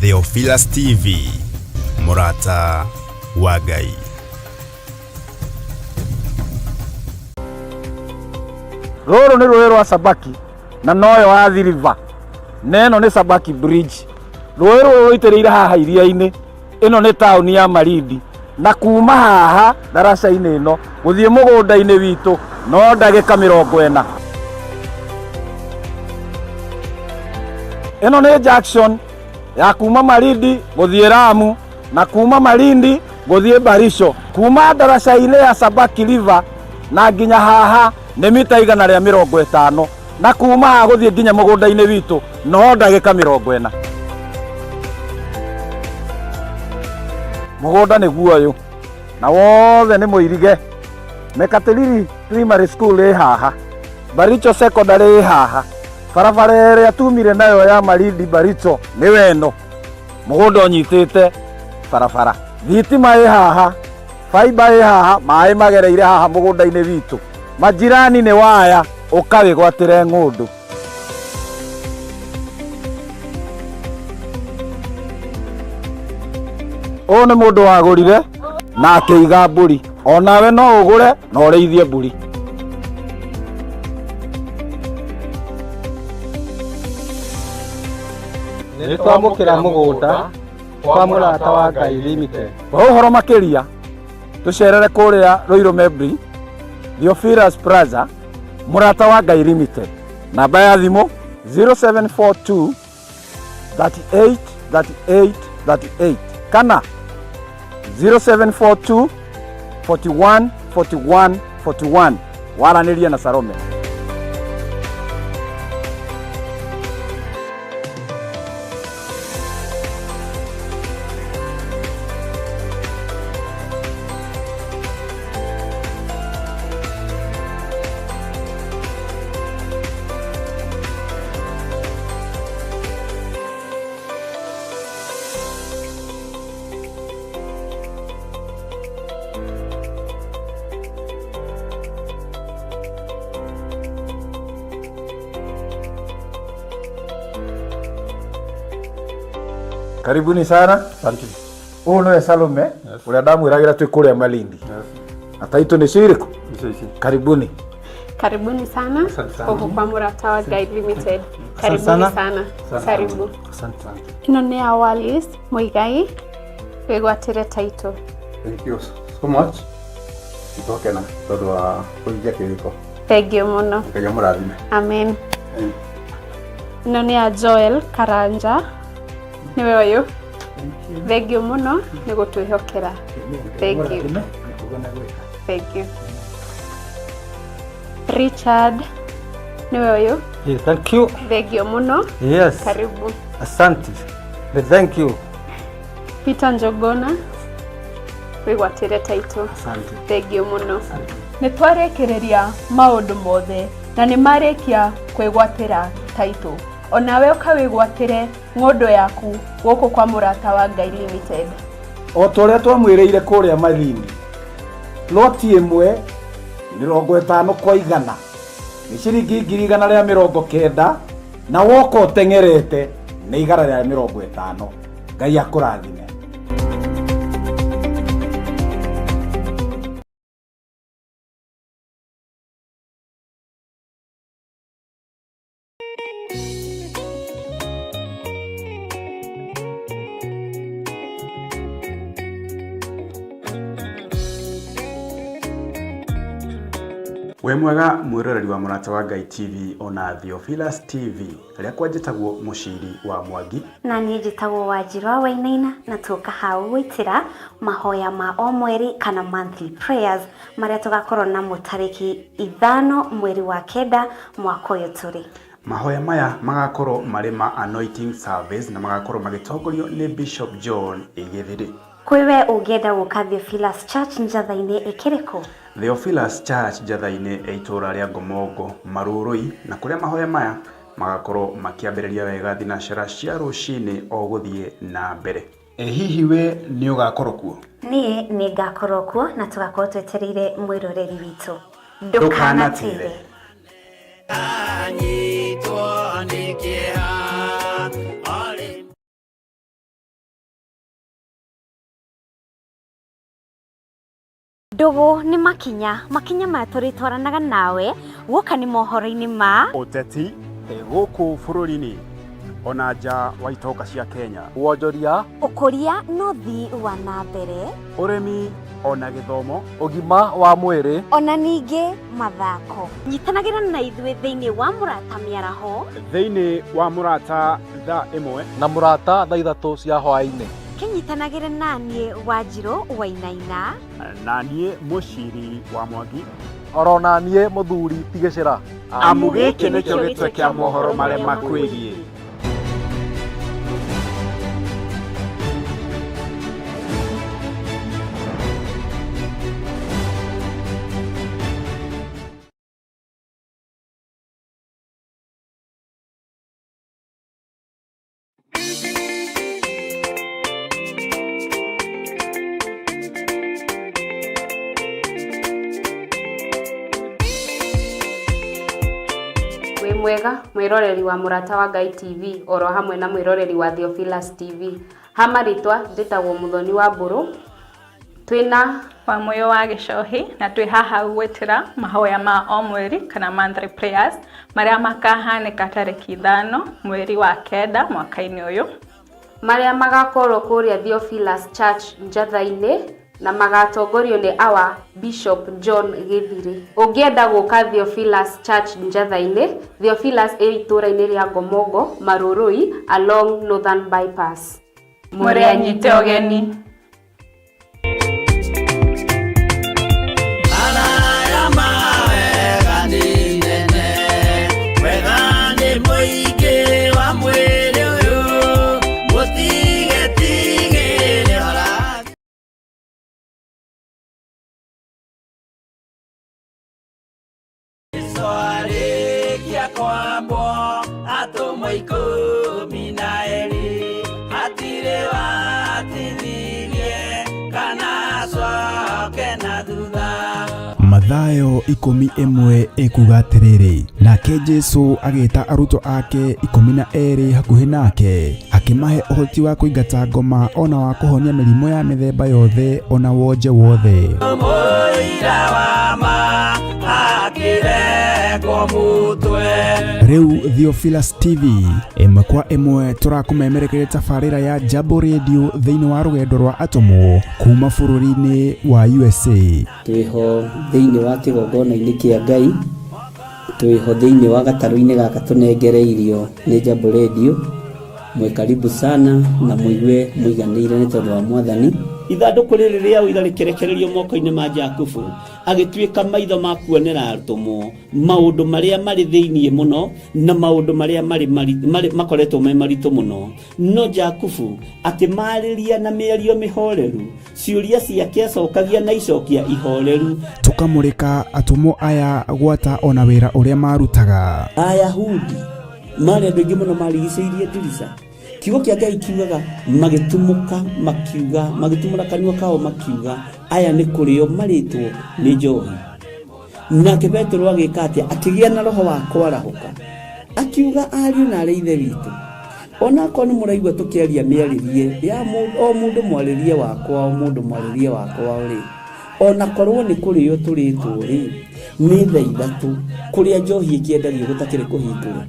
Theophilus TV, mũrata wa Ngai. Rũrũ nĩ rũĩ rwa Sabaki na noyo Athi River, na ĩno nĩ Sabaki Bridge. Rũĩ rũrũ rũitĩrĩire haha iria-inĩ. Ĩno nĩ taũni ya Malindi, na kuma haha ndaraca-inĩ ĩno gũthiĩ mũgũnda-inĩ witũ no ndagĩka 40. Ĩno nĩ junction ya kuma Malindi gũthiĩ Lamu na kuma Malindi gũthiĩ Baricho. Kuma ndaraca-inĩ ya Sabaki River na nginya haha nĩ mita 150, na kuma haha gũthiĩ nginya mũgũnda-inĩ witũ no ndagĩka 40. Mũgũnda nĩguo ũyũ na wothe nĩ mũirige. Mekatilili Primary School ĩ haha, Baricho Secondary ĩ haha, barabara ĩrĩa tumire nayo ya Malindi Baricho nĩyo ĩno. Mũgũnda ũnyitĩte barabara, thitima ĩ haha, fiber ĩ haha, maĩ magereire haha mũgũnda-inĩ witũ. Majirani nĩ waya, ũkawĩgwatĩre ng'ũndũ. Ũyũ nĩ mũndũ wagũrire na akĩiga mbũri. Onawe no ũgũre na ũrĩithie mbũri. Nĩ twamũkĩra mũgũnda kwa Mũrata wa Ngai Limited. Kwa ũhoro makĩria tũcerere kũrĩa Ruiru Mebri, Theophilus Plaza, Mũrata wa Ngai Limited. Namba ya thimũ 0742 38 38 38 kana 0742 41 41 41. Waranĩrie na Salome. Karibuni sana. Asante. Ũyũ nĩwe Salome ũrĩa ndamwĩragĩra twĩ kũrĩa Malindi. Na taitũ nĩcio irĩkũ? Icio ici. Karibuni. Karibuni sana Asante sana. huku kwa Mũrata wa Ngai Limited. Karibuni sana. sana. Karibu. Asante sana. Ĩno nĩ ya Wallis Muigai, wĩgwatĩre taitũ. Thank you so much. Nĩtwakena tondũ wa kũhingia kĩrĩko. Thank you mũno. Ngai amũrathime. Amen. Ĩno nĩ ya Joel Karanja, nĩwe ũyũ. Thank you mũno nĩ gũtwĩhokera. Thank you. Thank you. Richard, nĩwe ũyũ. Yeah, thank you. Thank you mũno. Yes. Karibu. Asante. Thank you. Peter Njogona, wĩgwatĩre taitũ. Asante. Thank you mũno. Nĩ twarĩkĩrĩria maũndũ mothe na nĩ marĩkia kwĩgwatĩra taitũ. Onawe ũkawĩgwatĩre ng'ũndũ yaku gũkũ kwa Mũrata wa Ngai Limited. O ta ũrĩa twamwĩrĩire kũrĩa Malindi, loti ĩmwe 50 kwa 100 nĩ ciringi 190,000, na woka ũteng'erete nĩ 150. Ngai akũrathime. Wĩ mwega mwĩroreri wa Mũrata wa Ngai TV ona Theophilus TV. Rĩakwa njĩtagwo Mũciri wa Mwangi. Na niĩ njĩtagwo Wanjirũ wa Wainaina, na tũka hau gwĩtĩra mahoya ma o mweri kana monthly prayers marĩa tũgakorwo namo tarĩki 5 mweri wa 9 mwaka ũyũ tũrĩ. Mahoya maya magakorwo marĩ ma anointing service na magakorwo magĩtongorio nĩ Bishop John Gĩthiri. Kwĩ we ũngĩenda gũka Theophilus Church Njatha-inĩ ĩkĩrĩkũ? Theophilus Church Njatha-inĩ ya itũũra rĩa Ngomongo Marurui, na kũrĩa mahoya maya magakorwo makĩambĩrĩria wega thinacara cia rũcinĩ o gũthiĩ na mbere. Ĩ hihi we nĩ ũgakorwo kuo? Niĩ nĩ ngakorwo kuo na tũgakorwo twetereire mwĩroreri witũ. Ndũkanatĩre. Anyitwo nĩ kĩeha. Ndũgũ nĩ makinya, makinya maya tũrĩtwaranaga nawe guoka nĩ mohoro-inĩ ma ũteti gũkũ bũrũri-inĩ ona nja wa itoka cia Kenya, Wonjoria, ũkũria na ũthii wa na mbere, ũrĩmi ona gĩthomo, ũgima wa mwĩrĩ, ona ningĩ mathako. Nyitanagĩra na ithuĩ thĩinĩ wa Mũrata Mĩaraho, thĩinĩ wa Mũrata thaa 1 na Mũrata thaa 3 cia hwaĩ-inĩ. Kĩnyitanagĩre naniĩ Wanjirũ Wainaina, na niĩ Mũciri wa Mwangi, oro na niĩ mũthuri ti gĩcĩra. Amu gĩkĩ nĩkĩo gĩtwe kĩa mohoro marĩa makwĩgiĩ. Wĩ mwega mwĩroreri wa Mũrata wa Ngai TV oro hamwe na mwĩroreri wa Theophilus TV. Ha marĩtwa njĩtagwo Mũthoni wa Mbũrũ, twĩna wa Mũyũ wa Gĩcohi, na twĩ haha gwĩtĩra mahoya ma o mweri kana monthly prayers marĩa makahanĩka tarĩki 5 mweri wa 9 mwaka-inĩ ũyũ, marĩa magakorwo kũrĩa Theophilus Church Njatha-inĩ na magatongorio nĩ our Bishop John Gĩthirĩ. Ũngĩenda gũka Theophilus Church Njatha-inĩ, Theophilus ĩ itũũra-inĩ rĩa Ngomongo, Marũrũi, along Northern Bypass. Mũrĩ anyite ũgeni. Mathayo 11 ĩkuga atĩrĩrĩ, nake Jesu agĩta arutwo ake 12 hakuhĩ nake, akĩmahe ũhoti wa kũingata ngoma ona wa kũhonia mĩrimũ ya mĩthemba yothe ona wonje wothe. Rĩu Theophilus TV ĩmwe kwa ĩmwe tũrakũmemerekeria tabarĩra ya Jambo Radio thĩinĩ wa rũgendo rwa atũmwo kuma bũrũri-inĩ wa USA. Twĩho thĩinĩ wa kĩgongona-inĩ kĩa Ngai, twĩho thĩinĩ wa gatarũ-inĩ gaka tũnengereirio nĩ Jambo Radio. Mwĩ karibu sana na mũigue mũiganĩire nĩ tondũ wa Mwathani. Ithandũkũ rĩrĩ rĩa ũira rĩkĩrekererio moko-inĩ ma Jakubu, agĩtuĩka maitho ma kuonera atũmwo maũndũ marĩa marĩ thĩinĩ mũno na maũndũ marĩa marĩ makoretwo me maritũ mũno. No Jakubu akĩmarĩria na mĩario mĩhoreru, ciũria ciake acokagia na icokia ihoreru. Tũkamũrĩka atũmwo aya gwata ona wĩra ũrĩa marutaga. Ayahudi marĩ andũ aingĩ mũno marigicĩirie ndirica. Kiugo kĩa Ngai kiugaga magĩtumũka makiuga, magĩtumũra kanua kao makiuga, aya nĩ kũrĩo marĩtwo nĩ njohi. Nake Petero agĩka atĩa? Akĩgĩa na roho wa kwarahũka, akiuga ariũ na arĩ ithe witũ, onakorwo nĩ mũraigua tũkĩaria mĩarĩrie ya o mũndũ mwarĩrie wakwa, o mũndũ mwarĩrie wakwa rĩ, onakorwo nĩ kũrĩo tũrĩtwo rĩ, nĩ thaa 3 kũrĩa njohi ĩkĩendagio gũtakĩrĩ kũhingũre,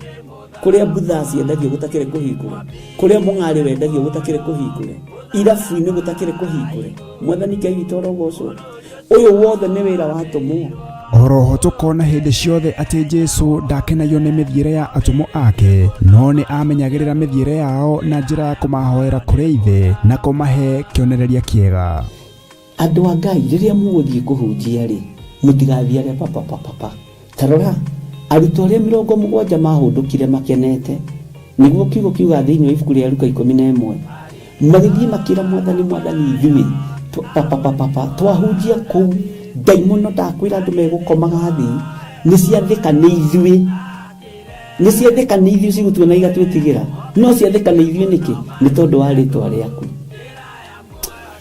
kũrĩa mbutha ciendagio gũtakĩrĩ kũhingũre, kũrĩa mũng'arĩ wendagio gũtakĩrĩ kũhingũre, irabu-inĩ gũtakĩrĩ kũhingũre. Mwathani Ngai witũ arogocwo. Ũyũ wothe nĩ wĩra wa atũmwo. Oroho tũkona hĩndĩ ciothe atĩ Jesu ndakenagio nĩ mĩthiĩre ya atũmwo ake, no nĩ amenyagĩrĩra mĩthiĩre yao na njĩra ya kũmahoera kũrĩ Ithe na kũmahe kĩonereria kĩega. Andũ a Ngai, rĩrĩa mũgũthiĩ kũhunjia rĩ, mũtigathiage papa papa. Ta rora, arutwo arĩa 70 mahũndũkire makenete, nĩguo kiugo kiuga thĩinĩ wa ibuku rĩa Luka 11, magĩthiĩ makĩra Mwathani, Mwathani ithuĩ papa papa twahunjia kũu, ndaimono ndakwĩra andũ megũkomaga thĩ, nĩ ciathĩka nĩ ithuĩ, nĩ ciathĩka nĩ ithuĩ cigũtuona igatwĩtigĩra, no ciathĩka nĩ ithuĩ nĩkĩ? Nĩ tondũ wa rĩtwa rĩaku.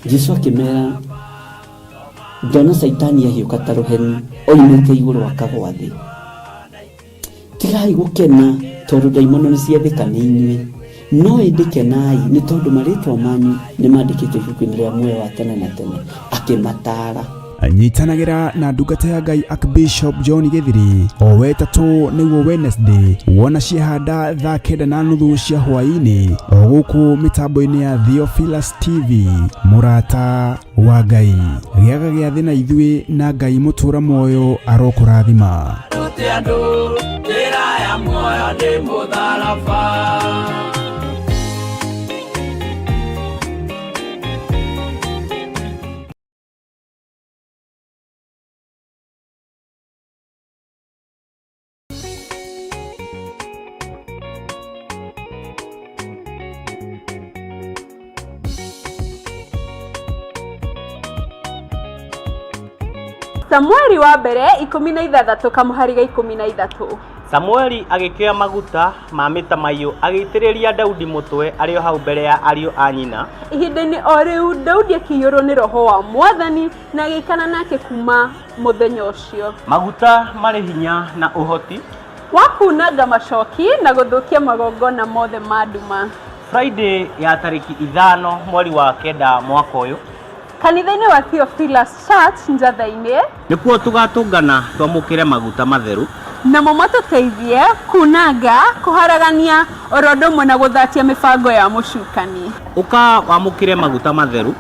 Jesu akĩmera, ndona Caitani ahiũka ta rũheni oimĩte igũrũ akagwa thĩ. Tigai gũkena tondũ ndaimono nĩ ciathĩka nĩ inyuĩ, no ĩndĩ kenai nĩ tondũ marĩtwa manyu nĩ mandĩkĩtwo ibuku-inĩ rĩa muoyo wa tene na tene. Akĩmataara. Nyitanagĩra na ndungata ya Ngai Archbishop John Gĩthiri o wetatũ nĩguo Wednesday wona ciehanda thaa 9:30 cia hwaĩ-inĩ o gũkũ mĩtambo-inĩ ya Theophilus TV. Mũrata wa Ngai, gĩaga gĩathĩ na ithuĩ na Ngai mũtũra muoyo arokũrathima. Rute andũ njĩra ya muoyo nĩ mũtharaba. Samueli wa mbere 16 kamũhari ga 13. Samueli agĩkĩoya maguta ma mĩtamaiyũ agĩitĩrĩria Daudi mũtwe arĩ o hau mbere ya ariũ a nyina. Ihinda-inĩ o rĩu Daudi akĩiyũrwo nĩ roho wa Mwathani na agĩikara nake kuma mũthenya ũcio. Maguta marĩ hinya na ũhoti wa kunanga macoki na gũthũkia magongona mothe ma nduma. Friday ya tarĩki 5 mweri wa 9 mwaka ũyũ kanitha-inĩ wa Theophilus Church Njatha-inĩ nĩkuo tũgatũngana twamũkĩre maguta matheru namo matũteithie kunanga, kũharagania oro ũndũ ũmwe na gũthatia mĩbango ya mũcukani. Ũka wamũkĩre maguta matheru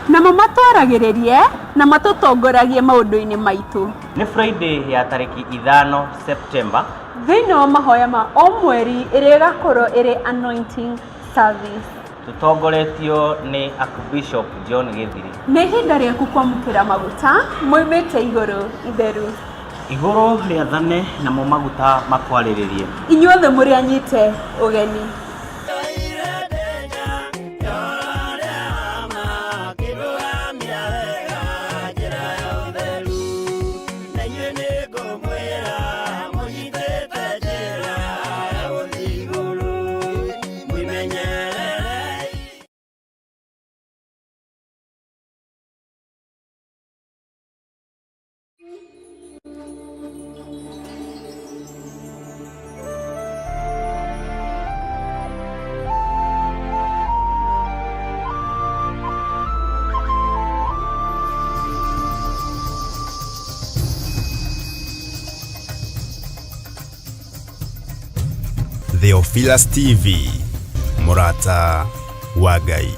namo matwaragĩrĩrie na matũtongoragie maũndũ-inĩ maitũ. Nĩ Friday ya tarĩki 5 September thĩinĩ wa mahoya ma o mweri ĩrĩa ĩgakorwo ĩrĩ anointing service. Tũtongoretio nĩ Archbishop John Gĩthiri. Nĩ ihinda rĩaku kwamũkĩra maguta moimĩte igũrũ itheru. Igũrũ rĩathane namo maguta makwarĩrĩrie. Inyuothe mũrĩ anyite ũgeni. Theophilus TV, Mũrata wa Ngai.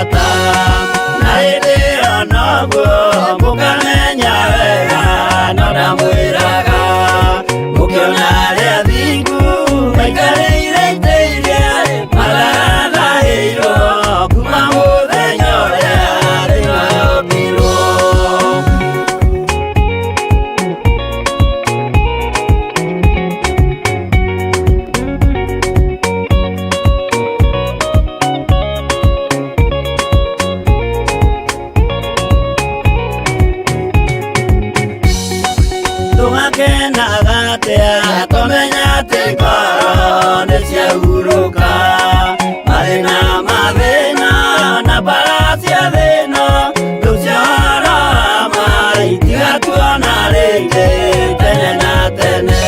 Mũrata na hĩndĩ ĩyo noguo mũkamenya wega no ndamwĩraga mũkĩona arĩa thingu maikarĩire itĩ iria matarathahĩirwo kuma mũthenya ũrĩa thĩ yombirwo. Tũgakenaga atĩa twamenya atĩ ngoro nĩ ciahurũka mathĩna mathĩna na mbara cia thĩna rĩu ciahoro ma itigatuona rĩngĩ tene na tene.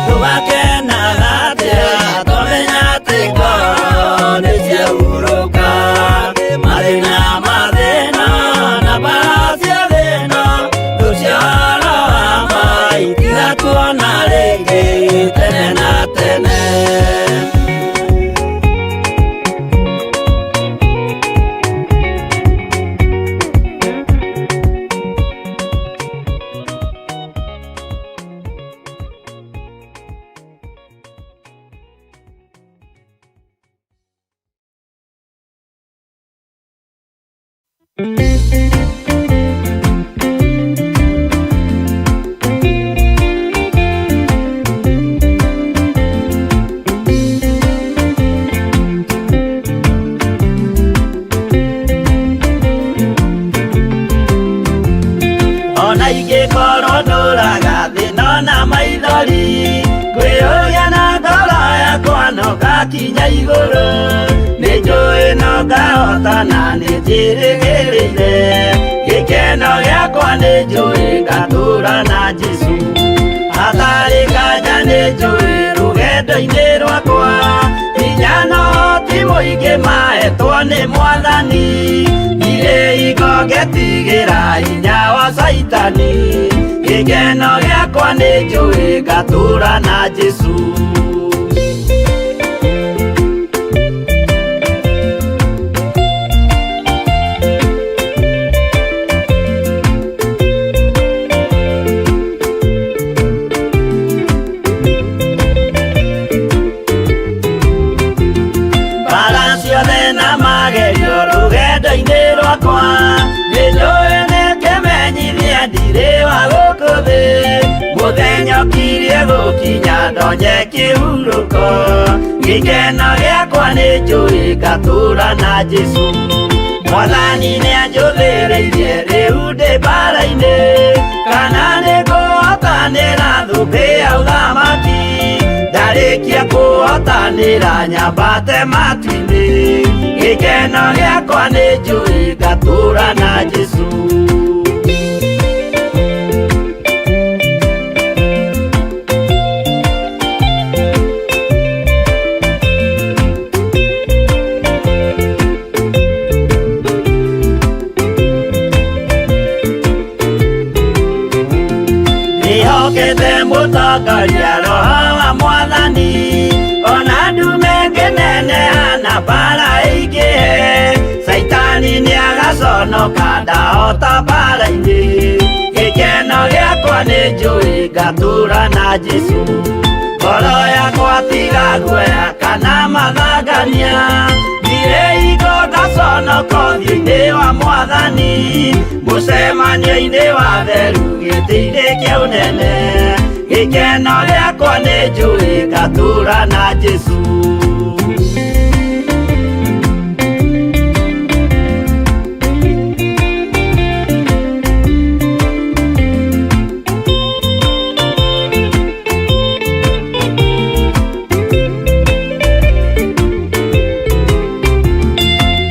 Tũgakenaga atĩa twamenya atĩ ngoro nĩ ciahurũka mathĩna mathĩna na mbara cia thĩna rĩu ciahoro ma itigatuona rĩngĩ tene na tene. Ona ingĩkorwo ndũraga thĩ no na maithori ngwĩyũria na ngoro yakwa no ngakinya igũrũ nĩ njũĩ no ngahotana nĩ njĩrĩgĩrĩire gĩkeno gĩakwa nĩ njũĩ ngatũra na Jesũ hatarĩ nganja nĩ njũĩ rũgendo-inĩ rwakwa hinya no ti mũingĩ mahetwo nĩ Mwathani ndirĩ hingo ngetigĩra hinya wa Caitani gĩkeno gĩakwa nĩ njũĩ ngatũra na Jesũ. Mbara ciothe na magerio rũgendo-inĩ rwakwa nĩ njũĩ nĩ kĩmenyithia ndirĩ wa gũkũ thĩ mũthenya ũkirie gũkinya ndonye kĩhurũko gĩkeno gĩakwa nĩ njũĩ ngatũra na Jesũ Mwathani nĩ anjũthĩrĩirie rĩu ndĩ mbara-inĩ kana nĩ ngũhotanĩra thũmbĩ ya ũthamaki ndarĩkia kũhotanĩra nyambate matu-inĩ gĩkeno gĩakwa nĩ njũĩ ngatũra na Jesũ. Ndĩhokete mũtongoria Roho wa Mwathani ona ndume ngĩneneha na mbara ĩingĩhe Caitani nĩagaconoka ndahota mbara-inĩ gĩkeno gĩakwa nĩ njũĩ ngatũra na Jesũ ngoro yakwa tiga guoya kana mathangania ndirĩ hingo ngaconoka ũthiũ-inĩ wa Mwathani mũcemanio-inĩ wa theru gĩtĩ-inĩ kĩa ũnene gĩkeno gĩakwa nĩ njũĩ ngatũra na Jesũ.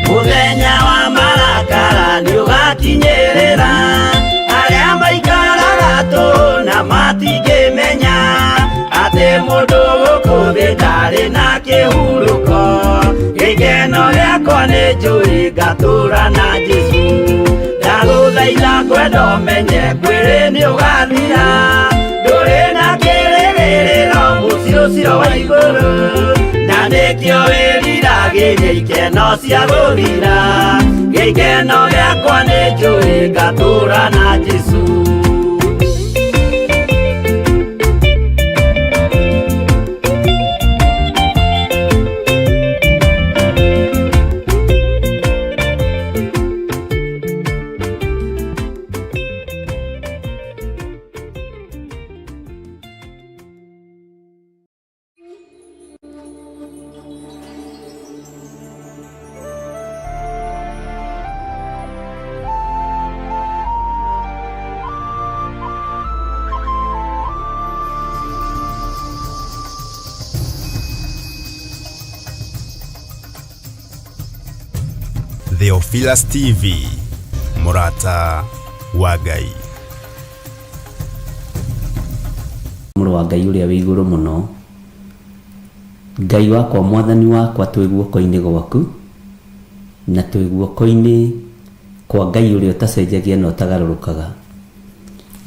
Mũthenya wa marakara nĩũgakinyĩrĩra arĩa maikaraga tũhũ na matingĩmenya atĩ mũndũ gũkũ thĩ ndarĩ na kĩhurũko gĩkeno gĩakwa nĩ njũĩ ngatũra na Jesũ ndagũthaitha ngwenda ũmenye mwĩrĩ nĩũgathira ndũrĩ na kĩrĩgĩrĩro mũciĩ ũcio wa igũrũ na Na nĩkĩo wĩriragĩria ikeno cia gũthira. Gĩkeno gĩakwa nĩ njũĩ ngatũũra na Jesũ. Theophilus TV, mũrata wa Ngai. Mũrũ wa Ngai ũrĩa wĩ igũrũ mũno, Ngai wakwa, mwathani wakwa, twĩ guoko-inĩ gwaku na twĩ guoko-inĩ kwa Ngai ũrĩa ũtacenjagia na ũtagarũrũkaga.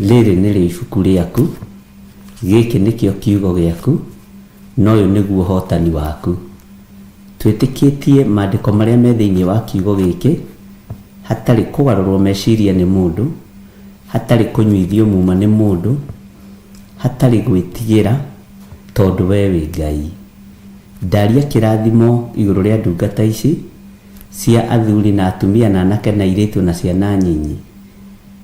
Rĩrĩ nĩrĩo ibuku rĩaku, gĩkĩ nĩkĩo kiugo gĩaku, na ũyũ nĩguo ũhotani waku. Twĩtĩkĩtie maandĩko marĩa me thĩinĩ wa kiugo gĩkĩ, hatarĩ kũgarũrwo meciria nĩ mũndũ, hatarĩ kũnyuithio muma nĩ mũndũ, hatarĩ gwĩtigĩra, tondũ we wĩ Ngai. Ndaria kĩrathimo igũrũ rĩa ndungata ici cia athuri na atumia na anake na airĩtu na ciana nyinyi.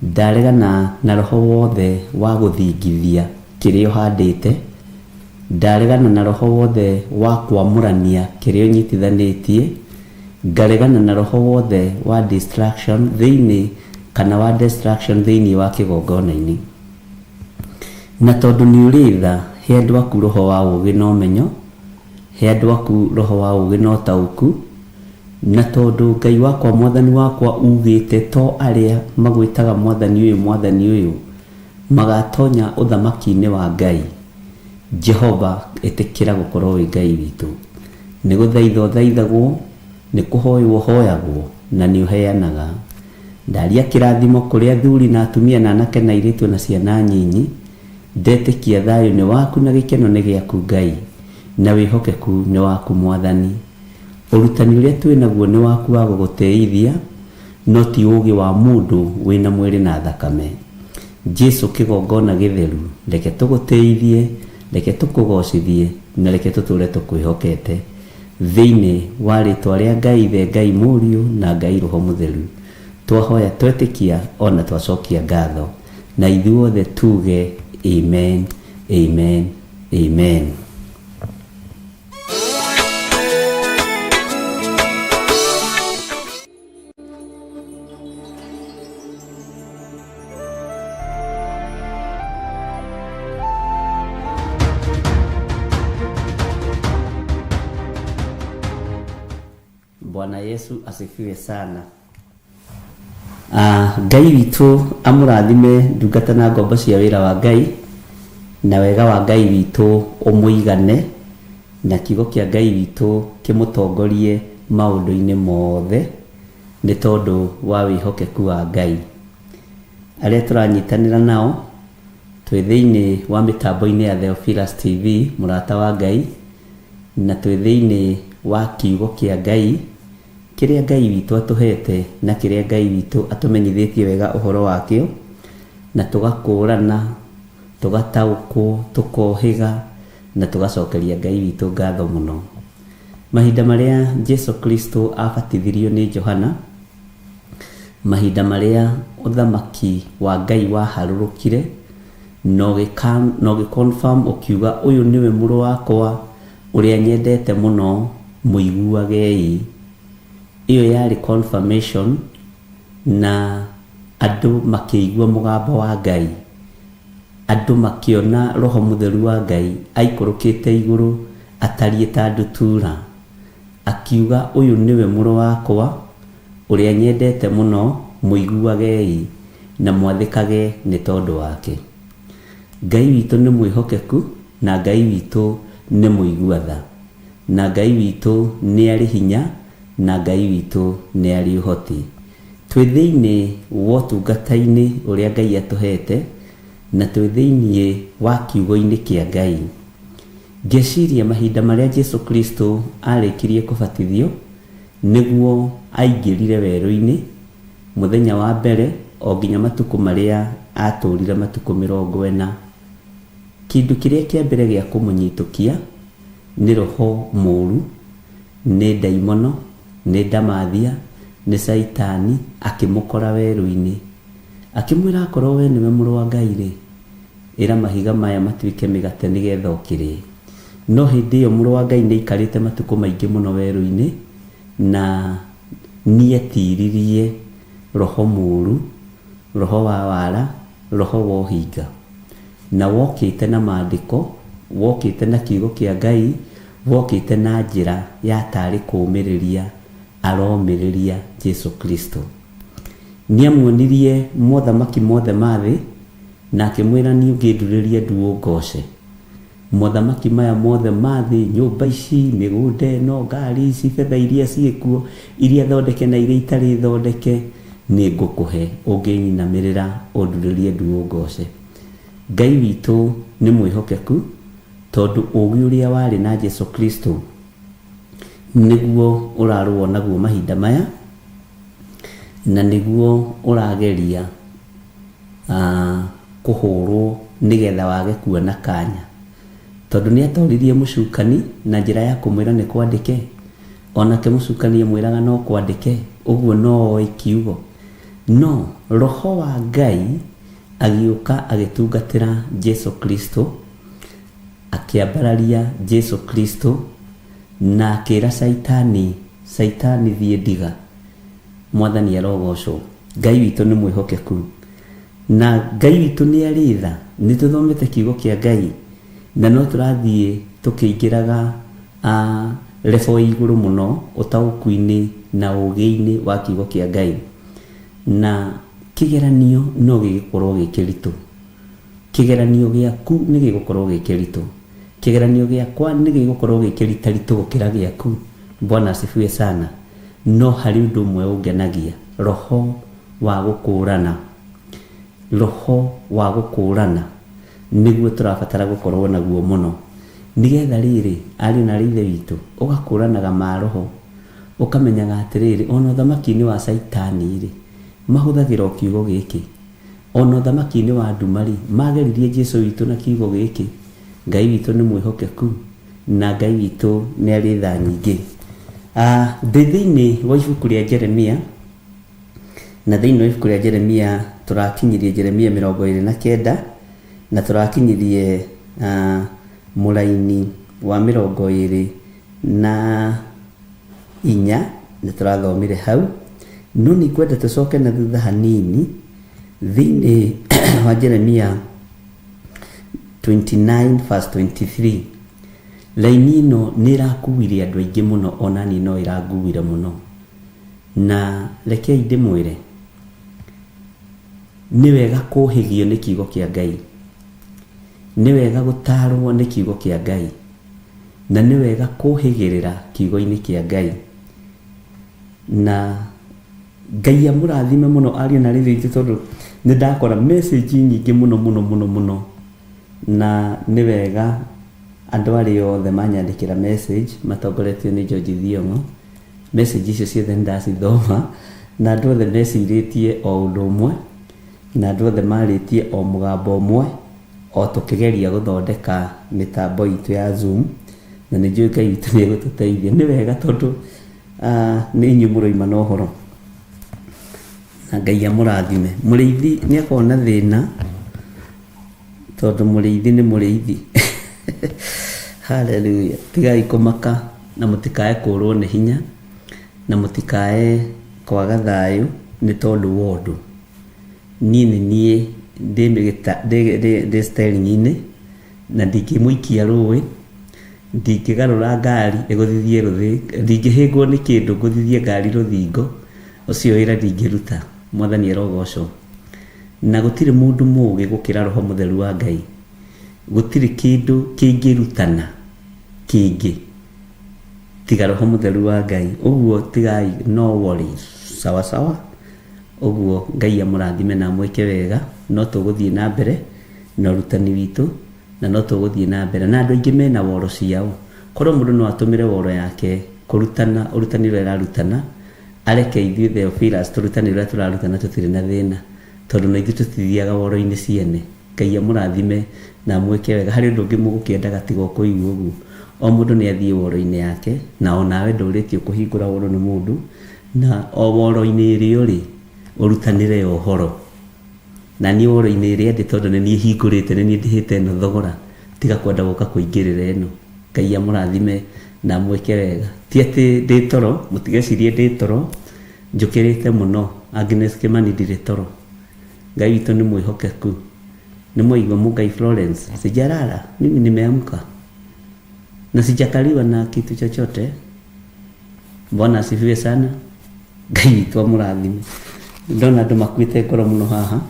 Ndaregana na roho wothe wa gũthingithia kĩrĩa ũhandĩte. Ndaregana na roho wothe wa kwamũrania kĩrĩa ũnyitithanĩtie. Ngaregana na roho wothe wa distraction thĩinĩ kana wa destruction thĩinĩ wa kĩgongona-inĩ. Na tondũ nĩ ũrĩ tha, he andũ aku roho wa ũũgĩ na ũmenyo, he andũ aku roho wa ũũgĩ na ũtaũku, na tondũ Ngai wakwa mwathani wakwa ugĩte to arĩa magwĩtaga mwathani ũyũ mwathani ũyũ magatonya ũthamaki-inĩ wa Ngai. Jehova ĩtĩkĩra gũkorwo wĩ Ngai witũ. Nĩ gũthaitha ũthaithagwo, nĩ kũhoywo ũhoyagwo, na nĩ ũheanaga. Ndaria kĩrathimo kũrĩ athuri na atumia na anake na airĩtu na ciana nyinyi. Ndetĩkia thayũ nĩ waku na gĩkeno nĩ gĩaku Ngai, na wĩhokeku nĩ waku Mwathani. Ũrutani ũrĩa twĩ naguo nĩ waku wa gũgũtĩithia, no ti ũũgĩ wa mũndũ wĩna mwĩrĩ na thakame. Jesu kĩgongona gĩtheru, reke tũgũtĩithie, reke tũkũgocithie, na reke tũtũre tũkwĩhokete. Thĩinĩ wa rĩtwa rĩa Ngai Ithe, Ngai Mũriũ, na Ngai Roho Mũtheru, twahoya twetĩkia ona twacokia ngatho, na ithuothe tuge amen, amen, amen. Bwana Yesu asifiwe sana. Ngai witũ amũrathime ndungata na ngombo cia wĩra wa Ngai, na wega wa Ngai witũ ũmũigane, na kiugo kĩa Ngai witũ kĩmũtongorie maũndũ-inĩ mothe, nĩ tondũ wa wĩhokeku wa Ngai. Arĩa tũranyitanĩra nao twĩ thĩinĩ wa mĩtambo-inĩ ya Theophilus TV, mũrata wa Ngai, na twĩ thĩinĩ wa kiugo kĩa Ngai, kĩrĩa Ngai witũ atũhete na kĩrĩa Ngai witũ atũmenyithĩtie wega ũhoro wakĩo, na tũgakũrana, tũgataũkwo, tũkohĩga, na tũgacokeria Ngai witũ ngatho mũno. Mahinda marĩa Jesu Kristo abatithirio nĩ Johana, mahinda marĩa ũthamaki wa Ngai waharũrũkire, na ũgĩ confirm ũkiuga ũyũ nĩwe mũrũ wakwa ũrĩa nyendete mũno, mũiguagei. Ĩyo yarĩ confirmation, na andũ makĩigua mũgambo wa Ngai, andũ makĩona roho mũtheru wa Ngai aikũrũkĩte igũrũ atariĩ ta ndutura, akiuga ũyũ nĩwe mũrũ wakwa ũrĩa nyendete mũno, mũiguagei na mwathĩkage nĩ tondũ wake. Ngai witũ nĩ mwĩhokeku, na Ngai witũ nĩ mũigua tha, na Ngai witũ nĩ arĩ hinya, na Ngai witũ nĩ arĩ ũhoti. Twĩ thĩinĩ wa ũtungata-inĩ ũrĩa Ngai atũhete, na twĩ thĩinĩ wa kiugo-inĩ kĩa Ngai. Ngeciria mahinda marĩa Jesu Kristo arĩkirie kũbatithio nĩguo aingĩrire werũ-inĩ mũthenya wa mbere o nginya matukũ marĩa atũrire matukũ 40. Kĩndũ kĩrĩa kĩa mbere gĩa kũmũnyitũkia nĩ roho mũru, nĩ ndaimono, nĩ ndamathia, nĩ caitani akĩmũkora werũ-inĩ. Akĩmwĩra akorwo we nĩwe mũrũ wa Ngai-rĩ, ĩra mahiga maya matuĩke mĩgate nĩgetha ũkĩrĩe. No hĩndĩ ĩyo mũrũ wa Ngai nĩaikarĩte matukũ maingĩ mũno werũ-inĩ na nĩetiririe roho mũru, roho wa wara, roho wa ũhinga. Na wokĩte na mandĩko, wokĩte na kiugo kĩa Ngai, wokĩte na njĩra ya tarĩ kũũmĩrĩria aromĩrĩria Jesu Kristo. Nĩamuonirie mothamaki mothe ma thĩ, na akĩmwĩra niĩ ũngĩndurĩria ndu ũngooce. Mothamaki maya mothe ma thĩ, nyũmba ici, mĩgũnda ĩno, ngari ici, betha iria ciĩkuo, iria thondeke na iria itarĩ thondeke, nĩngũkũhe ũngĩnyinamĩrĩra ũndurĩrie ndu ũngooce. Ngai witũ nĩ mwĩhokeku, tondũ ũũgĩ ũrĩa warĩ na Jesu Kristo nĩguo ũrarũo naguo mahinda maya, na nĩguo ũrageria kũhũrwo nĩgetha wage kuona kanya. Tondũ nĩ atoririe mũcukani na njĩra ya kũmwĩra nĩ kwandĩke, onake mũcukani amwĩraga no kwandĩke, ũguo no oĩ kiugo. No roho wa Ngai agĩũka agĩtungatĩra Jesu Kristo, akĩambararia Jesu Kristo na akĩra Caitani, Caitani thiĩ ndiga. Mwathani arogocwo. Ngai witũ nĩ mwĩhokeku. Na Ngai witũ nĩ arĩ tha. Nĩ tũthomete kiugo kĩa Ngai na no tũrathiĩ tũkĩingĩraga level ĩ igũrũ mũno ũtaũku-inĩ na ũgĩ-inĩ wa kiugo kĩa Ngai. Na kĩgeranio no gĩgĩkorwo gĩ kĩritũ. Kĩgeranio gĩaku nĩ gĩgũkorwo gĩ kĩritũ. Kĩgeranio gĩakwa nĩ gĩgũkorwo gĩ kĩritaritũ gũkĩra gĩaku. Bwana asifiwe sana. No harĩ ũndũ ũmwe ũngenagia, roho wa gũkũũrana. Roho wa gũkũũrana nĩguo tũrabatara gũkorwo naguo mũno. Nĩgetha rĩrĩ, ariũ na aarĩ a Ithe witũ, ũgakũũranaga maroho, ũkamenyaga atĩrĩrĩ, ona ũthamaki-inĩ wa Caitani-rĩ, mahũthagĩra o kiugo gĩkĩ. Ona ũthamaki-inĩ wa nduma-rĩ, mageririe Jesu witũ na kiugo gĩkĩ, Ngai witũ nĩ mwĩhokeku, na Ngai witũ nĩ arĩ tha nyingĩ. Ndĩ thĩinĩ wa ibuku rĩa Jeremia, na thĩinĩ wa ibuku rĩa Jeremia tũrakinyirie Jeremia 29, na tũrakinyirie mũraini wa 24 nĩ tũrathomire hau. No nĩ ngwenda tũcoke na thutha hanini thĩinĩ wa Jeremia 29 verse 23. Raini ĩno nĩ ĩrakuire andũ aingĩ mũno, ona niĩ no ĩranguire mũno. Na rekei ndĩmwĩre, nĩ wega kũhĩgio nĩ kiugo kĩa Ngai, nĩ wega gũtarwo nĩ kiugo kĩa Ngai, na nĩ wega kũhĩgĩrĩra kiugo-inĩ kĩa Ngai. Na Ngai amũrathime mũno ariũ na aarĩ a Ithe witũ, tondũ nĩ ndakora message nyingĩ mũno mũno mũno mũno, na nĩ wega andũ arĩa othe manyandĩkĩra message matongoretio nĩ George Thiong'o. Message icio ciothe nĩ ndacithoma, na andũ othe mecirĩtie o ũndũ ũmwe, na andũ othe marĩtie o mũgambo ũmwe, o tũkĩgeria gũthondeka mĩtambo itũ ya Zoom, na nĩ njũĩ Ngai witũ nĩ egũtũteithia. Nĩ wega tondũ nĩ inyuĩ mũroima na ũhoro, na Ngai amũrathime. Mũrĩithi nĩ akoragwo na thĩna, tondũ mũrĩithi nĩ mũrĩithi. Hallelujah. Tigai kũmaka na mũtikae kũrwo nĩ hinya, na mũtikae kwaga thayũ nĩ tondũ wa ũndũ. Niĩ nĩ niĩ ndĩ steering-inĩ, na ndingĩmũikia rũĩ, ndingĩgarũra ngari ĩgũthithie rũthingo, ndingĩhĩngwo nĩ kĩndũ ngũthithie ngari rũthingo, ũcio wĩra ndingĩruta. Mwathani arogocwo. Na gũtirĩ mũndũ mũũgĩ gũkĩra Roho Mũtheru wa Ngai. Gũtirĩ kĩndũ kĩngĩrutana kĩngĩ tiga Roho Mũtheru wa Ngai. Ũguo tigai, no worries. Sawa sawa. Ũguo Ngai amũrathime na amwĩke wega. No tũgũthiĩ na mbere na ũrutani witũ. Na no tũgũthiĩ na mbere na andũ aingĩ mena woro ciao. Korwo mũndũ no atũmĩre woro yake kũrutana ũrutani ũrĩa ararutana, areke ithuĩ Theophilus tũrutane ũrĩa tũrarutana tũtirĩ na thĩna, tondũ na ithuĩ tũtithiaga woro-inĩ ciene. Ngai amũrathime na amwĩke wega. Harĩ ũndũ ũngĩ mũgũkĩendaga tiga o kũigua ũguo? O mũndũ nĩ athiĩ woro-inĩ yake, na o nawe ndũrĩtio kũhingũra woro nĩ mũndũ, na o woro-inĩ ĩrĩa ũrĩ, ũrutanĩre ũhoro. Na niĩ woro-inĩ ĩrĩa ndĩ tondũ nĩ niĩ hingũrĩte, nĩ niĩ ndĩhĩte ĩno thogora, tiga kwenda gũka kũingĩrĩra ĩno. Ngai amũrathime na amwĩke wega. Ti atĩ ndĩ toro, mũtigecirie ndĩ toro, njũkĩrĩte mũno. Agnes Kĩmani ndirĩ toro. Ngai witũ nĩ mwĩhokeku. Nĩ mwaigua Mũngai Florence, sijalala, mimi nimeamka na sijakaliwa na kitu chochote. Bwana asifiwe sana. Ngai witũ amũrathime. Ndona andũ makuĩte ngoro mũno haha,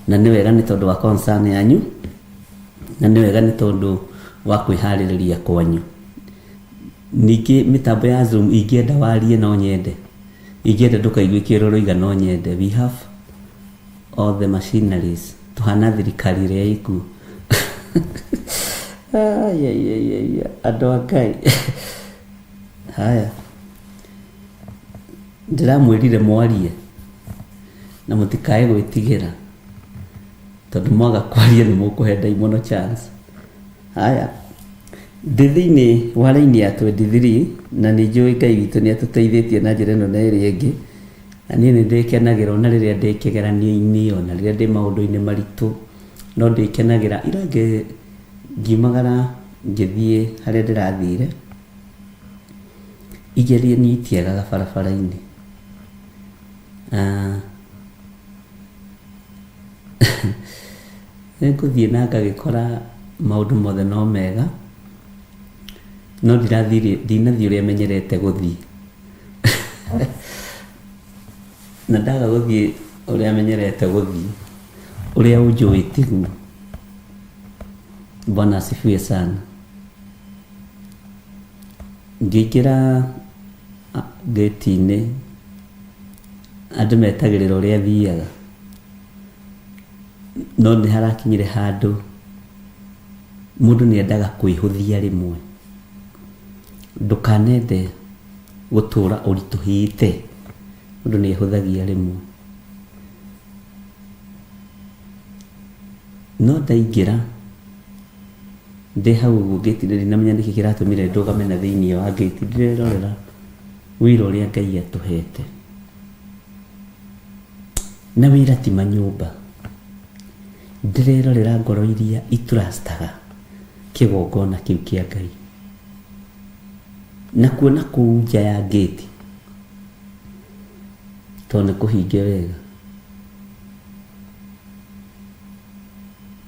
na nĩ wega nĩ tondũ wa concern yanyu, na nĩ wega nĩ tondũ wa kwĩharĩrĩria kwanyu. Ningĩ mĩtambo ya Zoom ingĩenda warie no nyende, ingĩenda ndũkaigue kĩrĩa ũroiga no nyende. We have all the machineries, tũhana thirikari ĩrĩa ĩkuo. Ai, ai, ai, ai, andũ a Ngai. Haya, ndĩramwĩrire mwarie na mũtikae gwĩtigĩra, tondũ mwaga kwaria nĩ mũkũhe ndaimono chance. Haya, ndĩ thĩinĩ wa raini ya 23 na nĩ njũĩ Ngai witũ nĩ atũteithĩtie na njĩra ĩno na ĩrĩa ĩngĩ, na niĩ nĩ ndĩkenagĩra ona rĩrĩa ndĩ kĩgeranio-inĩ, ona rĩrĩa ndĩ maũndũ-inĩ maritũ, no ndĩkenagĩra. Ira ngiumagara ngĩthiĩ harĩa ndĩrathire, igeranio itiagaga barabara-inĩ. Nĩ ngũthiĩ na ngagĩkora maũndũ mothe no mega, no ndinathiĩ ũrĩa menyerete gũthiĩ. Na ndaga gũthiĩ ũrĩa menyerete gũthiĩ, ũrĩa ũnjũĩ tiguo. Bwana asifiwe sana. Ngĩingĩra ngĩti-inĩ, andũ metagĩrĩra ũrĩa thiaga, no nĩ harakinyire handũ mũndũ nĩ endaga kwĩhũthia rĩmwe. Ndũkanende gũtũra ũritũhĩte, mũndũ nĩ ehũthagia rĩmwe. No ndaingĩra ndĩ hau ũguo ngĩti-inĩ, ndinamenya nĩkĩ kĩratũmire ndũgame na thĩinĩ wa ngĩti, ndĩrerorera wĩra ũrĩa Ngai atũhete. Na wĩra ti manyũmba. Ndĩrerorera ngoro iria itrustaga kĩgongona kĩu kĩa Ngai. Na kuona kũu nja ya ngĩti, tondũ nĩ kũhinge wega,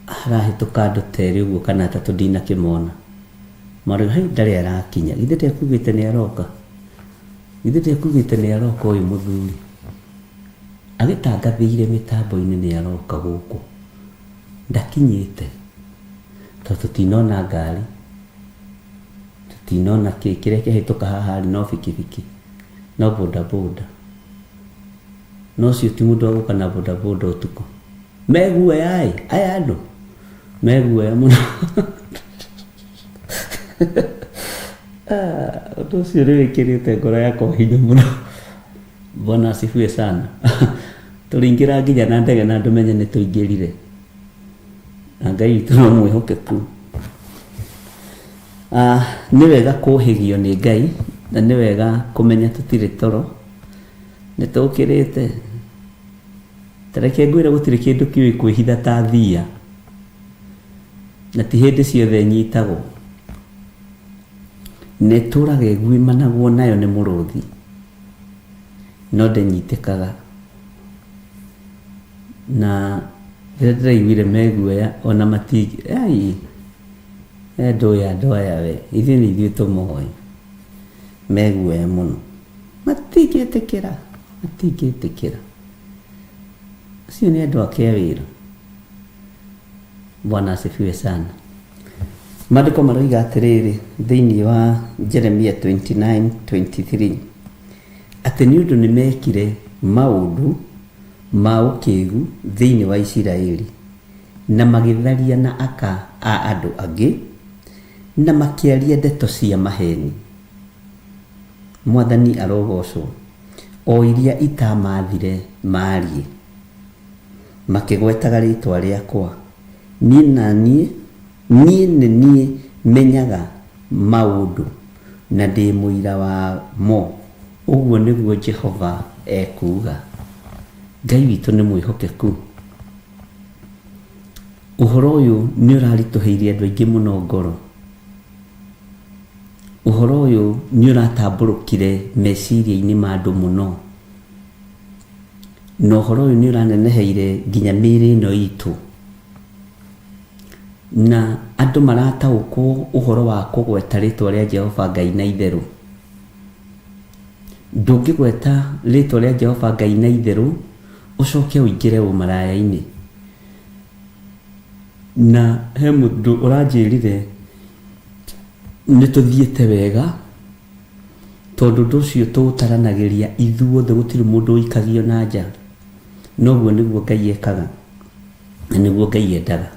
harahĩtũka andũ ta erĩ ũguo kana atatũ ndinakĩmona. Marauga, hei ndarĩ arakinya, githĩ ndekugĩte nĩ aroka? Githĩ ndekugĩte nĩ aroka ũyũ mũthuri? Agĩtangathĩire mĩtambo-inĩ nĩ aroka gũkũ. Ndakinyĩte, tondũ tũtinona ngari, tũtinona kĩ, kĩrĩa kĩahĩtũka haha rĩ no bikibiki, no bodaboda. No ũcio ti mũndũ wa gũka na bodaboda ũtukũ. Meguoya ĩ, aya andũ meguoya mũno. Ũndũ ũcio nĩ wĩkĩrĩte ngoro yakwa hinya mũno. Bwana asifiwe sana. Tũrĩingĩra nginya na ndege na andũ menye nĩ tũingĩrire. Na Ngai witũ no mwĩhokeku. Nĩ wega kũhĩgio nĩ Ngai, na nĩ wega kũmenya tũtirĩ toro, nĩ tũkĩrĩte. Ta reke ngwĩre gũtirĩ kĩndũ kĩũĩ kwĩhitha ta thia, na ti hĩndĩ ciothe ĩnyitagwo. Na ĩtũraga ĩguĩmanagwo nayo nĩ mũrũthi, no ndĩnyitĩkaga. Na rĩrĩa ndĩraiguire meguoya ona mati, ai, ndũĩ andũ aya we, ithuĩ nĩ ithuĩ tũmoĩ. Meguoya mũno. Matingĩtĩkĩra, matingĩtĩkĩra. Acio nĩ andũ ake a wĩra. Bwana asifiwe sana. Maandĩko maroiga atĩrĩrĩ thĩinĩ wa Jeremia 29:23 atĩ nĩ ũndũ nĩ mekire maũndũ ma ũkĩgu thĩinĩ wa Isiraeli, na magĩtharia na aka a andũ angĩ, na makĩaria ndeto cia maheeni. Mwathani arogoocwo, o iria itaamaathire maarie, makĩgwetaga rĩĩtwa rĩakwa. Niĩ na niĩ, niĩ nĩ niĩ menyaga maũndũ, na ndĩ mũira wamo, ũguo nĩguo Jehova ekuuga. Ngai witũ nĩ mwĩhokeku. Ũhoro ũyũ nĩ ũraritũhĩirie andũ aingĩ mũno ngoro. Ũhoro ũyũ nĩ ũratambũrũkire meciria-inĩ ma andũ mũno. Na ũhoro ũyũ nĩ ũraneneheire nginya mĩĩrĩ ĩno itũ. Na andũ marataũkwo ũhoro wa kũgweta rĩtwa rĩa Jehova Ngai na itherũ. Ndũngĩgweta rĩtwa rĩa Jehova Ngai na itherũ ũcoke ũingĩre ũmaraya-inĩ. Na he mũndũ ũranjĩrire nĩ tũthiĩte wega tondũ ũndũ ũcio tũũtaranagĩria ithuothe gũtirĩ mũndũ ũikagio na nja. Na ũguo nĩguo Ngai ekaga na nĩguo Ngai endaga.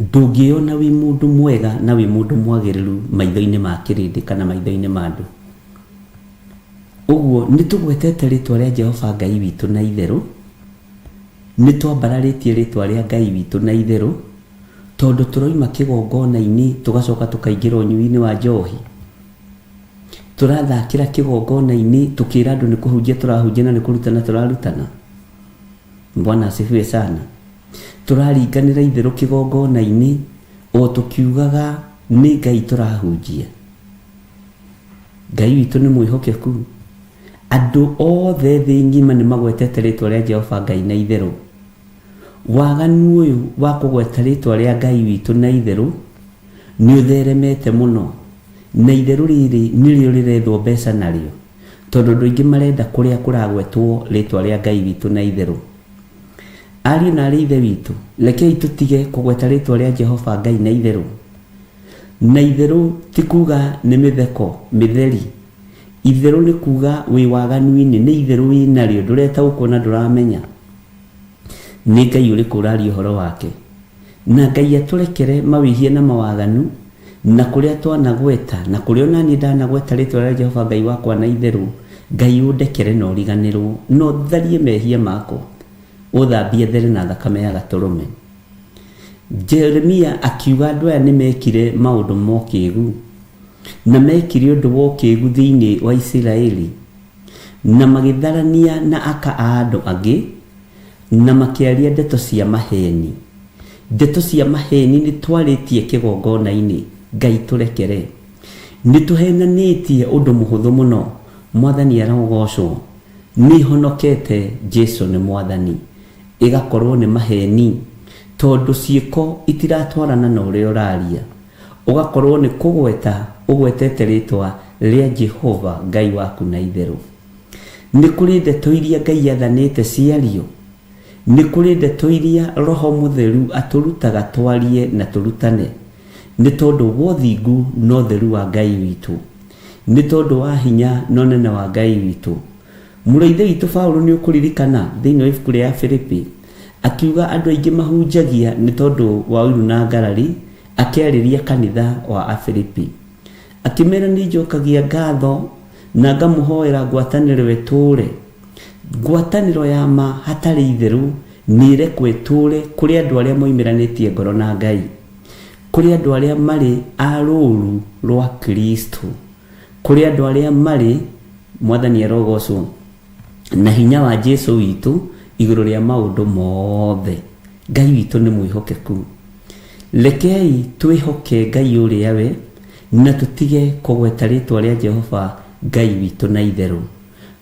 Ndũngĩyona wĩ mũndũ mwega na wĩ mũndũ mwagĩrĩru maitho-inĩ ma kĩrĩndĩ kana maitho-inĩ ma andũ. Ũguo nĩ tũgwetete rĩtwa rĩa Jehova Ngai witũ na itherũ, nĩ twambararĩtie rĩtwa rĩa Ngai witũ na itherũ, tondũ tũroima kĩgongona-inĩ tũgacoka tũkaingĩra ũnyui-inĩ wa njohi. Tũrathakĩra kĩgongona-inĩ tũkĩra andũ nĩ kũhunjia tũrahunjia na nĩ kũrutana tũrarutana. Bwana asifiwe sana. Tũraringanĩra itherũ kĩgongona-inĩ o tũkiugaga nĩ Ngai tũrahunjia. Ngai witũ nĩ mwĩhokeku. Andũ othe thĩ ng'ima nĩ magwetete rĩtwa rĩa Jehova Ngai na itherũ. Waganu ũyũ wa kũgweta rĩtwa rĩa Ngai witũ na itherũ nĩ ũtheremete mũno, na itherũ rĩrĩ nĩrĩo rĩrethwo mbeca narĩo, tondũ andũ aingĩ marenda kũrĩa kũragwetwo rĩtwa rĩa Ngai witũ na itherũ. Ariũ na aarĩ a Ithe witũ, rekei tũtige kũgweta rĩtwa rĩa Jehova Ngai na itherũ. Na itherũ ti kuuga nĩ mĩtheko mĩtheri. Itherũ nĩ kuuga wĩ waganu-inĩ, nĩ itherũ wĩ narĩo, ndũretaũkwo na ndũramenya nĩ Ngai ũrĩkũ ũraria ũhoro wake. Na Ngai atũrekere mawĩhia na mawaganu, na kũrĩa twanagweta, na kũrĩa o na niĩ ndanagweta rĩĩtwa rĩa Jehova Ngai wakwa na itherũ, Ngai ũndekere na ũriganĩrwo, na ũtharie mehia makwa, ũthambie there na thakame ya Gatũrũme. Jeremia akiuga andũ aya nĩ mekire maũndũ ma ũkĩgu, na mekire ũndũ wa ũkĩgu thĩinĩ wa Isiraeli, na magĩtharania na aka a andũ angĩ, na makĩaria ndeto cia maheeni. Ndeto cia maheeni nĩ twarĩtie kĩgongona-inĩ, Ngai tũrekere. Nĩ tũhenanĩtie ũndũ mũhũthũ mũno, Mwathani arogocwo, nĩ honokete, Jesu nĩ Mwathani. ĩgakorwo nĩ maheni tondũ ciĩko itiratwarana na ũrĩa ũraria. Ũgakorwo nĩ kũgweta ũgwetete rĩtwa rĩa Jehova Ngai waku na itherũ. Nĩ kũrĩ ndeto iria Ngai athanĩte ciario. Nĩ kũrĩ ndeto iria Roho Mũtheru atũrutaga twarie na tũrutane. Nĩ tondũ wa ũthingu na ũtheru wa Ngai witũ. Nĩ tondũ wa hinya na ũnene wa Ngai witũ. Mũrũ wa Ithe witũ Paulo nĩ ũkũririkana thĩinĩ wa ibuku rĩa Afilipi akiuga andũ aingĩ mahunjagia nĩ tondũ wa ũiru na ngarari akĩarĩria kanitha wa Afilipi. Akĩmera nĩ njokagia ngatho na ngamũhoera ngwatanĩro ĩtũũre. Ngwatanĩro ya ma hatarĩ itherũ nĩ ĩrekwo ĩtũũre kũrĩ andũ arĩa moimĩranĩtie ngoro na Ngai. Kũrĩ andũ arĩa marĩ a rũũru rwa Kristo. Kũrĩ andũ arĩa marĩ, Mwathani arogocwo, na hinya wa Jesu witũ igũrũ rĩa maũndũ mothe. Ngai witũ nĩ mwĩhokeku. Rekei twĩhoke Ngai ũrĩa we, na tũtige kũgweta rĩtwa rĩa Jehova Ngai witũ na itherũ,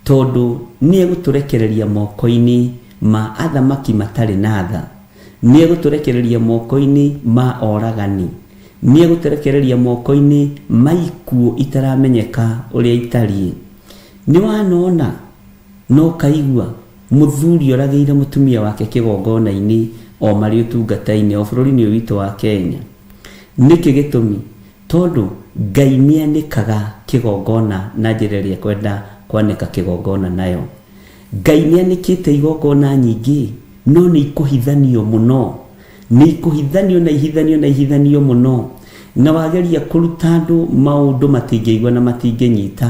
tondũ nĩegũtũrekereria moko-inĩ ma athamaki matarĩ na tha, nĩegũtũrekereria moko-inĩ ma oragani, Nĩegũtũrekereria moko-inĩ ma ikuũ itaramenyeka ũrĩa itariĩ. Nĩwanona na ũkaigua mũthuri oragĩire mũtumia wake kĩgongona-inĩ o marĩ ũtungata-inĩ o bũrũri-inĩ ũyũ witũ wa Kenya. Nĩkĩ gĩtũmi? Tondũ Ngai nĩanĩkaga kĩgongona na njĩra ĩrĩa ekwenda kwanĩka kĩgongona nayo. Ngai nĩanĩkĩte igongona nyingĩ no nĩikũhithanio mũno. Nĩ ikũhithanio na ihithanio na ihithanio mũno. Na wageria kũruta andũ maũndũ matingĩigua na matingĩnyita.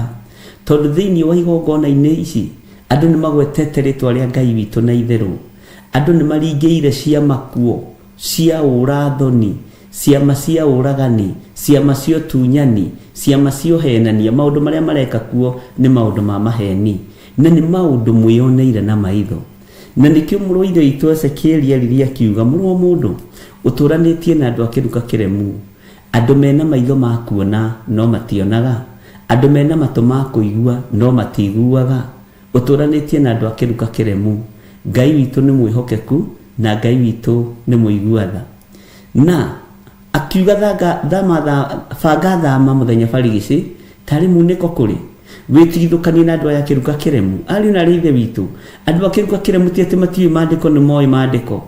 Tondũ thĩinĩ wa igongona-inĩ ici, andũ nĩ magwetete rĩtwa rĩa Ngai witũ na itherũ. Andũ nĩ maringĩire ciama kuo, cia ũra thoni, ciama cia ũragani, ciama cia ũtunyani, ciama cia ũhenania. Maũndũ marĩa mareka kuo nĩ maũndũ ma maheni. Na nĩ maũndũ mwĩyoneire na maitho. Na nĩkĩo mũrũ wa ithe witũ Ezekieli aririe akiuga, Mũrũ wa mũndũ, ũtũũranĩtie na andũ a kĩruka kĩremu, andũ me na maitho ma kuona, no mationaga, andũ me na matũ ma kũigua, no matiiguaga. Ũtũũranĩtie na andũ a kĩruka kĩremu. Ngai witũ nĩ mwĩhokeku, na Ngai witũ nĩ mũigua tha. Na akiuga thanga, thama, tha, banga thama mũthenya barigici, tarĩ munĩko kũrĩ. Wĩtigithũkanie na andũ aya a kĩruka kĩremu. Ariũ na aarĩ a Ithe witũ, andũ a kĩruka kĩremu ti atĩ matiũĩ maandĩko, nĩ moĩ maandĩko.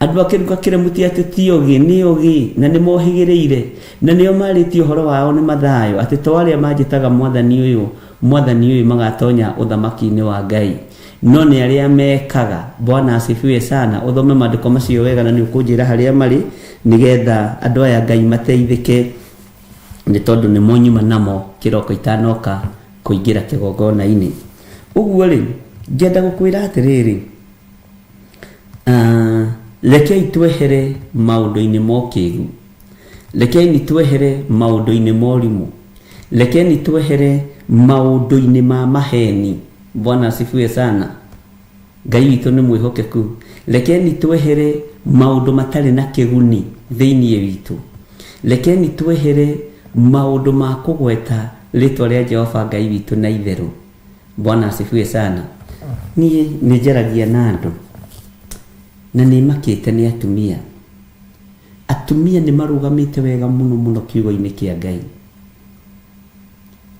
Andũ a kĩruka kĩremu ti atĩ ti ogĩ, nĩ ogĩ, na nĩ mohĩgĩrĩire, na nĩo marĩtie ũhoro wao nĩ Mathayo, atĩ to arĩa manjĩtaga Mwathani ũyũ, Mwathani ũyũ magatonya ũthamaki-inĩ wa Ngai, no nĩ arĩa mekaga. Bwana asifiwe sana. Ũthome maandĩko macio wega na nĩ ũkũnjĩra harĩa marĩ, nĩgetha andũ aya Ngai mateithĩke, nĩ tondũ nĩmo nyuma namo kĩroko itanoka kũingĩra kĩgongona-inĩ. Ũguo-rĩ, ngenda gũkwĩra atĩrĩrĩ, ah, rekei twehere maũndũ-inĩ ma ũkĩgu, rekei twehere maũndũ-inĩ ma ũrimũ, rekeni twehere maũndũ-inĩ ma maheni. Bwana asifiwe sana. Ngai witũ nĩ mwĩhokeku. Rekeni twehere maũndũ matarĩ na kĩguni thĩinĩ witũ. Rekeni twehere maũndũ ma kũgweta rĩtwa rĩa Jehova Ngai witũ na itherũ. Bwana asifiwe sana. Niĩ nĩ njaragia na andũ na nĩ makĩte nĩ atumia. Atumia nĩ marũgamĩte wega mũno mũno kiugo-inĩ kĩa Ngai.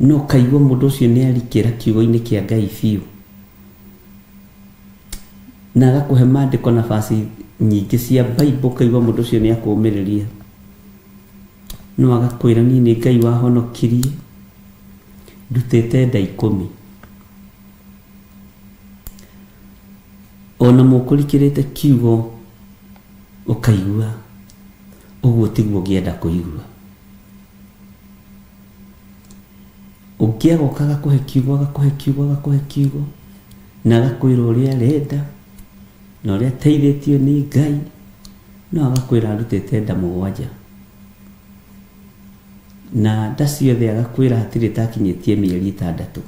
No ũkaigua mũndũ ũcio nĩ arikĩra kiugo-inĩ kĩa Ngai biũ. Na agakũhe maandĩko na verse nyingĩ cia Bible ũkaigua mũndũ ũcio nĩ akũũmĩrĩria. No agakwĩra niĩ nĩ Ngai wahonokirie, ndutĩte nda ikũmi. Ona mũkũrikĩrĩte kiugo ũkaigua ũguo tiguo ũngĩenda kũigua. Ũngĩ agoka agakũhe kiugo agakũhe kiugo agakũhe kiugo na agakwĩra ũrĩa arenda na ũrĩa ateithĩtio nĩ Ngai, no agakwĩra arutĩte nda mũgwanja. Na nda ciothe agakwĩra hatirĩ ĩtakinyĩtie mĩeri ĩtandatũ.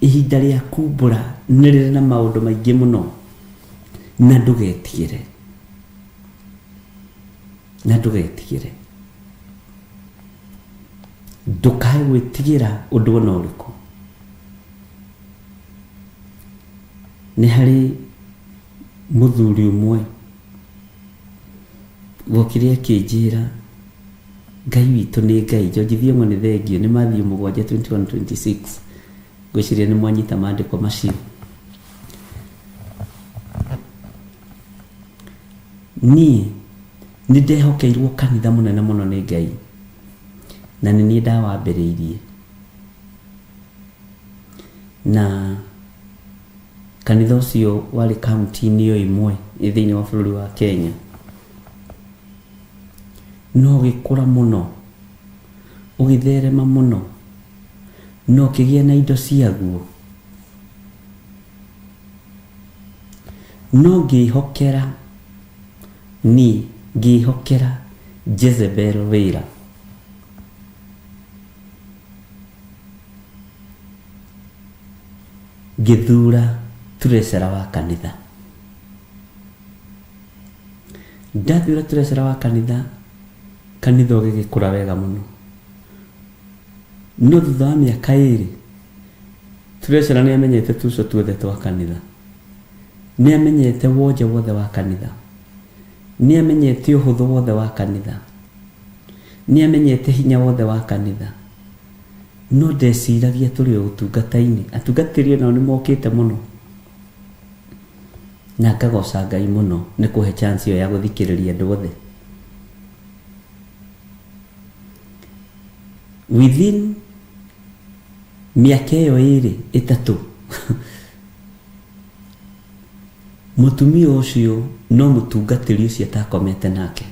Ihinda rĩa kumbũra nĩ rĩrĩ na maũndũ maingĩ mũno na ndũgetigĩre. Na ndũgetigĩre. Ndũkae gwĩtigĩra ũndũ ona ũrĩkũ. Nĩ harĩ mũthuri ũmwe wokire akĩnjĩra Ngai witũ nĩ Ngai. George Thiong'o nĩ thengiũ. Nĩ Matthew mũgwanja 21-26. Ngwĩciria nĩ mwanyita maandĩko macio. Niĩ nĩ ndehokeirwo kanitha mũnene mũno nĩ Ngai na nĩ niĩ ndawambĩrĩirie. Na kanitha ũcio warĩ kaunti-inĩ o ĩmwe thĩinĩ wa bũrũri wa Kenya. No ũgĩkũra mũno, ũgĩtherema mũno, na ũkĩgĩa na indo ciaguo. No ngĩhokera, niĩ ngĩhokera Jezebel wĩra. Ngĩthura treasurer wa kanitha. Ndathura treasurer wa kanitha, kanitha ũgĩgĩkũra wega mũno. No thutha wa mĩaka ĩrĩ, treasurer nĩ amenyete tuco tuothe twa kanitha. Nĩ amenyete wonje wothe wa kanitha. Nĩ amenyete ũhũthũ wothe wa kanitha. Nĩ amenyete hinya wothe wa kanitha. No ndeciragia tũrĩ o ũtungata-inĩ. Atungatĩri onao nĩ mokĩte mũno. Na ngagoca Ngai mũno nĩ kũhe chance ĩyo ya gũthikĩrĩria andũ othe. Within mĩaka ĩyo ĩrĩ ĩtatũ Mũtumia ũcio no mũtungatĩri ũcio atakomete nake.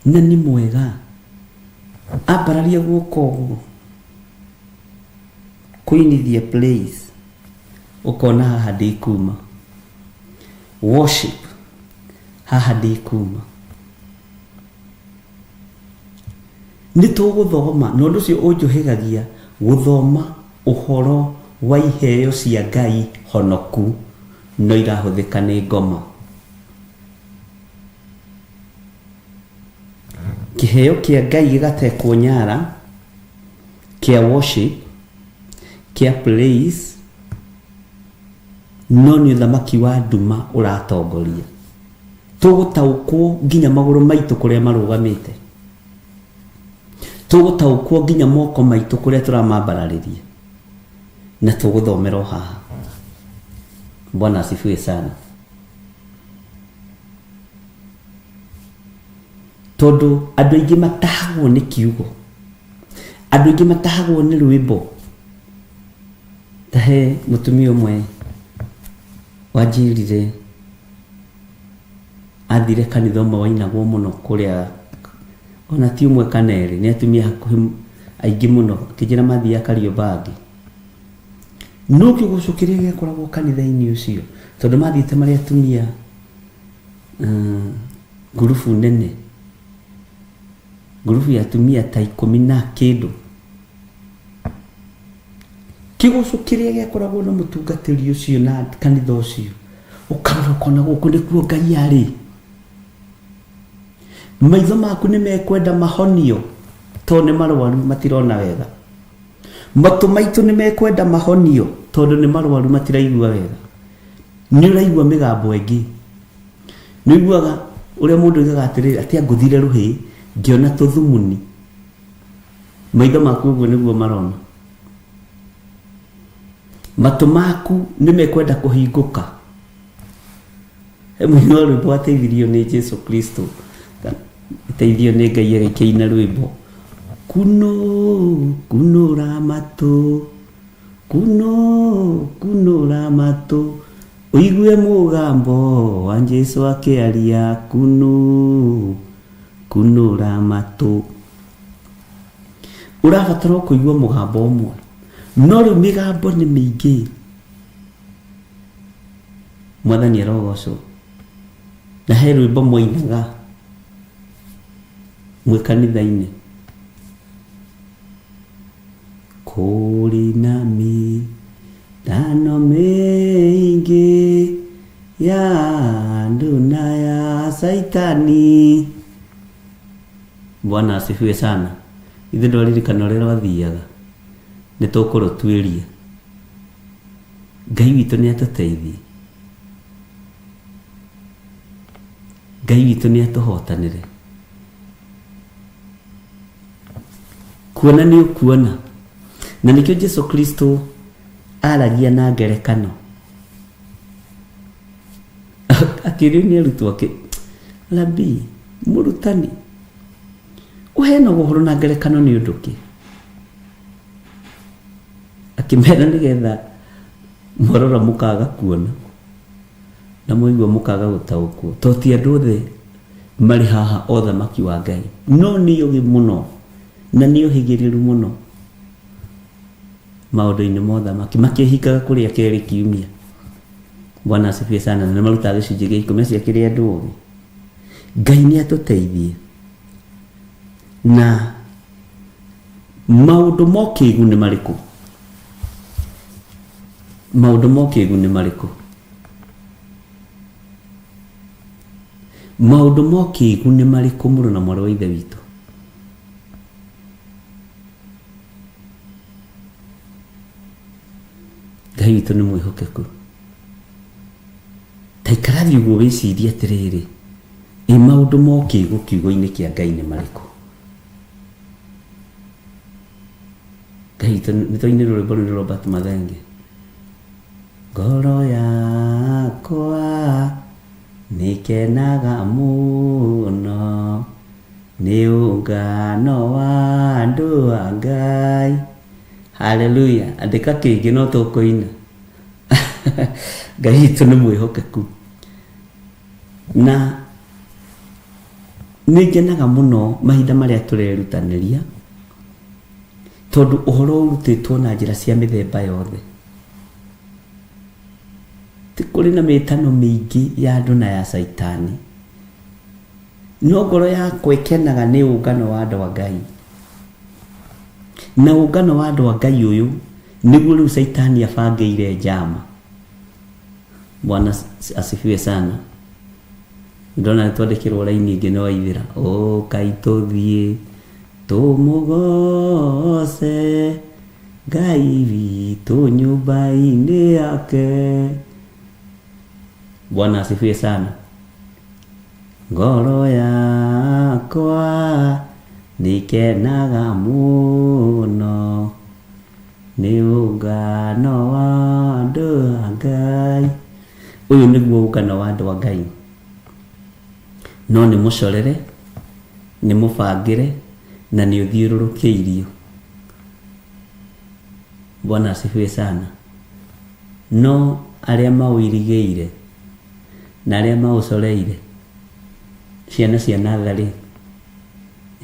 Na nĩ mwega. Ambararia guoko ũguo. Kũinithia praise. Ũkona haha ndĩkuma. Worship. Haha ndĩkuma. Nĩ tũgũthoma, na ũndũ ũcio ũnjũhĩgagia gũthoma ũhoro wa iheo cia Ngai honoku no irahũthĩka nĩ ngoma. Kĩheo kĩa Ngai gĩgatekwo nyara, kĩa worship, kĩa praise, no nĩ ũthamaki wa nduma ũratongoria. Tũgũtaũkwo nginya magũrũ maitũ kũrĩa marũgamĩte. Tũgũtaũkwo nginya moko maitũ kũrĩa tũramambararĩria. Na tũgũthomera o haha. Bwana asifiwe sana. Tondũ andũ aingĩ matahagwo nĩ kiugo. Andũ aingĩ matahagwo nĩ rwĩmbo. Ta he mũtumia ũmwe wanjĩrire athire kanitha ũmwe wainagwo mũno kũrĩa ona ti ũmwe kana erĩ nĩ atumia hakuhĩ aingĩ mũno akĩnjĩra mathiaga Kariobangi no kĩgoco kĩrĩa gĩakoragwo kanitha-inĩ ũcio tondũ mathiĩte marĩ atumia ngurubu nene ngurubu ya atumia ta ikũmi na kĩndũ Kĩgoco kĩrĩa gĩakoragwo na mũtungatĩri ũcio na kanitha ũcio, ũkarora ũkona gũkũ nĩkuo Ngai arĩ. Maitho maku nĩ mekwenda mahonio tondũ nĩ marwaru matirona wega. Matũ maitũ nĩ mekwenda mahonio tondũ nĩ marwaru matiraigua wega. Nĩ ũraigua mĩgambo ĩngĩ. Nĩ ũiguaga ũrĩa mũndũ oigaga atĩrĩrĩ, atĩ angũthire rũhĩ ngĩona tũthumuni. Maitho maku ũguo nĩguo marona. Matũ maku nĩ mekwenda kũhingũka. He mũini wa rwĩmbo wateithirio nĩ Jesu Kristo, ateithio nĩ Ngai agĩkĩina rwĩmbo. Kuno, kunũra matũ, kuno, kunũra matũ, ũigue mũgambo wa Jesu akĩaria, kuno, kunũra matũ. Ũrabatara o kũigua mũgambo ũmwe. No rĩu mĩgambo nĩ mĩingĩ. Mwathani arogocwo. Na he rwĩmbo mwainaga mwĩ kanitha-inĩ. Kũrĩ na mĩtano mĩingĩ ya andũ na ya Caitani. Bwana asifiwe sana. Ithe ndwaririkana ũrĩa rwathiaga? Nĩ tũkũrũtuĩria. Ngai witũ nĩ atũteithie. Ngai witũ nĩ atũhotanĩre. Kuona nĩ ũkuona. Na nĩkĩo Jesu Kristo aragia na ngerekano. Akĩũrio nĩ arutwo ake, Rabii, mũrutani, ũheanaga ũhoro na ngerekano nĩ ũndũ kĩ? Akĩmera nĩgetha mwarora mũkaga kuona na mwaigua mũkaga gũtaũkwo. To ti andũ othe marĩ haha o thamaki wa Ngai, no nĩ ogĩ mũno na nĩ ohĩgĩrĩru mũno maũndũ-inĩ ma ũthamaki, makĩhingaga kũrĩa kerĩ kiumia. Bwana asifiwe sana. Na nĩ marutaga gĩcunjĩ gĩa ikũmi acio akĩrĩ andũ ogĩ. Ngai nĩ atũteithie na maũndũ ma ũkĩgu nĩ marĩkũ? Maũndũ ma ũkĩgu nĩ marĩkũ? Maũndũ ma ũkĩgu nĩ marĩkũ mũrũ na mwarĩ wa Ithe witũ? Ngai witũ nĩ mwĩhokeku. Ta ikara thĩ ũguo wĩcirie atĩrĩrĩ, ĩ maũndũ ma ũkĩgu kiugo-inĩ kĩa Ngai nĩ marĩkũ? Ngai witũ nĩ twainĩrwo rwĩmbo rũu nĩ Robert Mathenge. Ngoro yakwa nĩkenaga mũno nĩ ũngano wa andũ a Ngai. Haleluya. Andĩka kĩngĩ no tũkũina. Ngai witũ nĩ mwĩhokeku. Na nĩ ngenaga mũno mahinda marĩa tũrerutanĩria tondũ ũhoro ũrutĩtwo na njĩra cia mĩthemba yothe. Ti kũrĩ na mĩtano mĩingĩ ya andũ na ya caitani. No ngoro yakwa ĩkenaga nĩ ũngano wa andũ a Ngai. Na ũngano wa andũ a Ngai ũyũ nĩguo rĩu caitani abangĩire njama. Bwana asifiwe sana. Ndona nĩ twandĩkĩrwo raini ĩngĩ nĩ Waithĩra. Ũkai tũthiĩ tũmũgoce Ngai witũ nyũmba-inĩ yake. Bwana asifiwe sana. Ngoro yakwa nĩkenaga mũno nĩ ũngano wa andũ a Ngai. Ũyũ nĩguo ũngano wa andũ a Ngai. No nĩ mũcorere, nĩ mũbangĩre na nĩ ũthiũrũrũkĩirio. Bwana asifiwe sana. No arĩa maũirigĩire na arĩa maũcoreire ciana cia natharĩ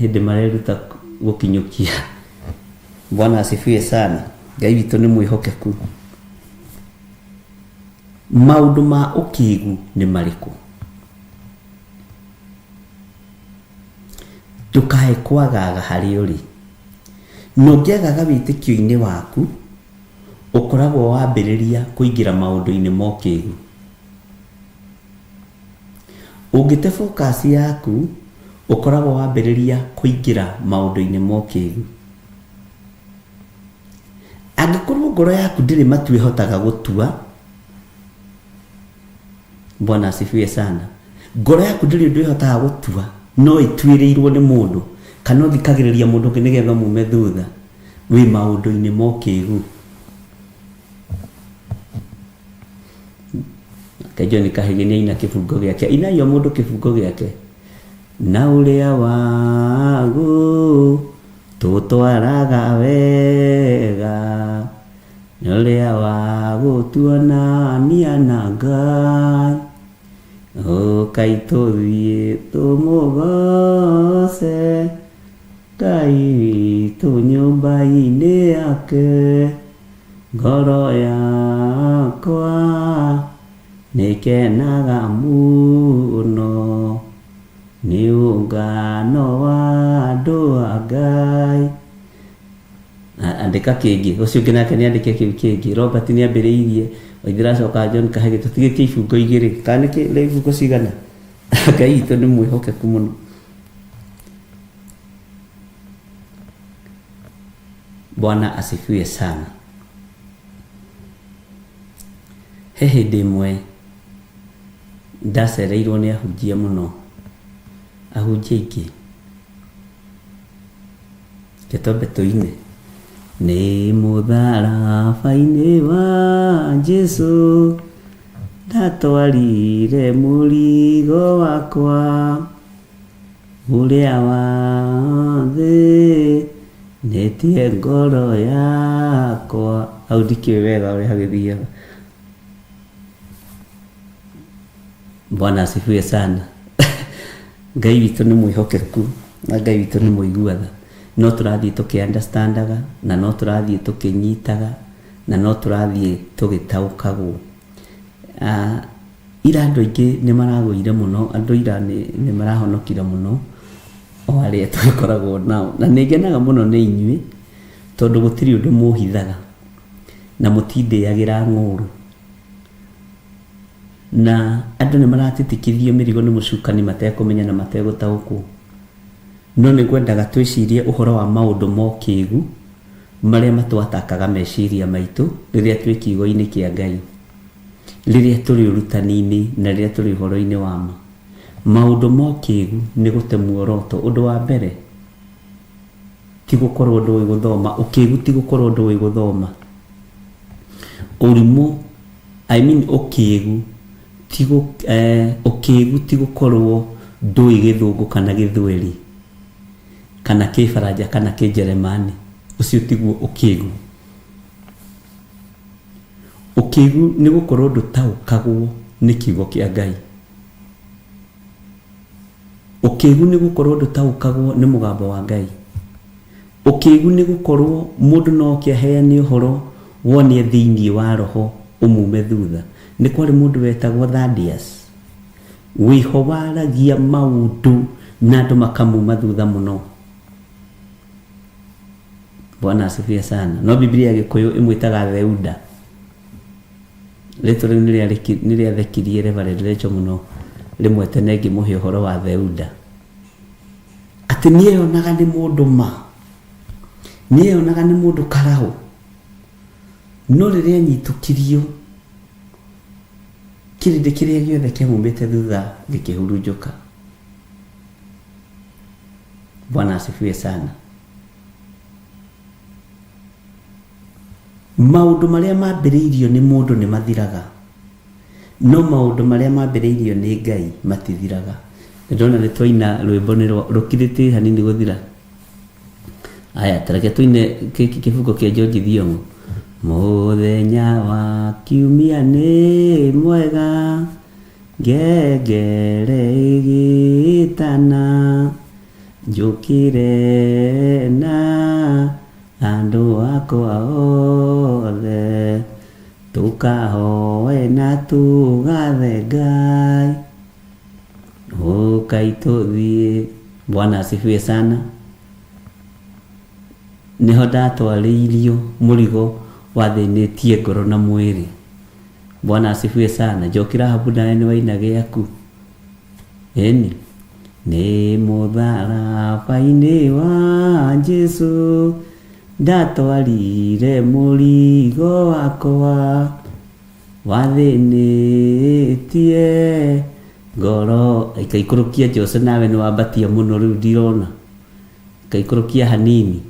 hĩndĩ mareruta gũkinyũkia. Bwana asifiwe sana. Ngai witũ nĩ mwĩhokeku. Maũndũ ma ũkĩgu nĩ marĩkũ? Ndũkae kwagaga harĩa ũrĩ. Na ũngĩagaga wĩtĩkio-inĩ waku, ũkoragwo wambĩrĩria kũingĩra maũndũ-inĩ ma ũkĩgu. Ũngĩte focus yaku, ũkoragwo wambĩrĩria kũingĩra maũndũ-inĩ ma ũkĩgu. Angĩkorwo ngoro yaku ndĩrĩ matua ĩhotaga gũtua, Bwana asifiwe sana. Ngoro yaku ndĩrĩ ũndũ ĩhotaga gũtua, no ĩtuĩrĩirwo nĩ mũndũ, kana ũthikagĩrĩria mũndũ ũngĩ nĩgetha mume thutha, wĩ maũndũ-inĩ ma ũkĩgu. Nake John Kahĩgĩ nĩ aina kĩbungo gĩake. Inai o mũndũ kĩbungo gĩake. Na ũrĩa wagu tũtwaraga wega, na ũrĩa wa gũtuonania na Ngai. Ũkai tũthiĩ tũmũgoce Ngai witũ nyũmba-inĩ yake. Ngoro yakwa nĩkenaga mũno nĩ ũngano wa andũ a Ngai. Andĩka kĩngĩ, ũcio ũngĩ nake nĩandĩke kĩu kĩngĩ. Robert nĩambĩrĩirie, Waithĩra acoka John Kahĩgĩ, tũtigĩtie ibungo igĩrĩ, kana nĩ ibungo cigana? Ngai witũ nĩ mwĩhokeku mũno. Bwana asifiwe sana. He hĩndĩ ĩmwe ndacereirwo nĩ ahunjia mũno, ahunjia aingĩ. Reke twambe tũine. Nĩ mũtharaba-inĩ wa Jesu ndatwarire mũrigo wakwa ũrĩa wa thĩ netie ngoro yakwa. Hau ndikĩũĩ wega ũrĩa hagĩthiaga. Bwana asifiwe sana. Ngai witũ nĩ mwĩhokeku na Ngai witũ nĩ mũigua tha. No tũrathiĩ tũkĩ understandaga na no tũrathiĩ tũkĩnyitaga na no tũrathiĩ tũgĩtaũkagwo. Ah, ira andũ aingĩ nĩ maragũire mũno, andũ ira nĩ marahonokire mũno o arĩa tũgĩkoragwo nao. Na nĩ ngenaga mũno nĩ inyuĩ tondũ gũtirĩ ũndũ mũhithaga na mũtindĩagĩra ng'ũrũ. Na andũ nĩ maratitikithio mĩrigo nĩ mũcukani matekũmenya na mategũtaũkwo. No nĩ ngwendaga twĩcirie ũhoro wa maũndũ ma ũkĩgu marĩa matwatakaga meciria maitũ rĩrĩa twĩ kiugo-inĩ kĩa Ngai, rĩrĩa tũrĩ ũrutani-inĩ na rĩrĩa tũrĩ ũhoro-inĩ wa ma. Maũndũ ma ũkĩgu nĩ gũte muoroto. Ũndũ wa mbere ti gũkorwo ndũĩ gũthoma, ũkĩgu ti gũkorwo ndũĩ gũthoma. Ũrimũ I mean ũkĩgu ti gũ eh, ũkĩgu ti gũkorwo ndũĩ gĩthũngũ kana gĩthweri kana kĩbaranja kana kĩnjeremani, ũcio tiguo ũkĩgu. Ũkĩgu nĩ gũkorwo ndũtaũkagwo nĩ kiugo kĩa Ngai. Ũkĩgu nĩ gũkorwo ndũtaũkagwo nĩ mũgambo wa Ngai. Ũkĩgu nĩ gũkorwo mũndũ no oke aheane ũhoro wone e thĩinĩ wa roho ũmume thutha. Nĩ kwarĩ mũndũ wetagwo Thaddeus wĩho waragia maũndũ na andũ makamuma thutha mũno. Bwana asifiwe sana. No Biblia ya Gĩkũyũ ĩmwĩtaga Theuda. Rĩtwa rĩu nĩ rĩathekirie Reverend Rachel mũno rĩmwe tene ngĩmũhe ũhoro wa Theuda. Atĩ nĩeyonaga nĩ mũndũ ma, nĩeyonaga nĩ mũndũ karaũ, no rĩrĩa anyitũkirio, kĩrĩndĩ kĩrĩa gĩothe kĩamumĩte thutha gĩkĩhurunjũka. Bwana asifiwe sana. Maũndũ marĩa mambĩrĩirio nĩ mũndũ nĩ mathiraga, no maũndũ marĩa mambĩrĩirio nĩ Ngai matithiraga. Nĩ ndona nĩ twaina rwĩmbo nĩ rũkirĩte hanini gũthira. Aya, ta reke tũine gĩkĩ kĩbungo kĩa George Thiong'o. Mũthenya wa kiumia nĩ mwega, ngengere ĩgĩtana, njũkĩre na Andũ akwa othe tũkahoe na tũgathe Ngai. Ũkai tũthiĩ. Bwana asifiwe sana. Nĩho ndatwarĩirio mũrigo wathĩnĩtie ngoro na mwĩrĩ. Bwana asifiwe sana. Njoki Rahabu nawe nĩ waina gĩaku. Ĩni. Nĩ mũtharaba-inĩ wa Jesu ndatwarire mũrigo wakwa wathĩnĩtie ngoro. Ikaikũrũkia Jose nawe nĩ wambatia mũno rĩu ndirona. Ikaikũrũkia hanini.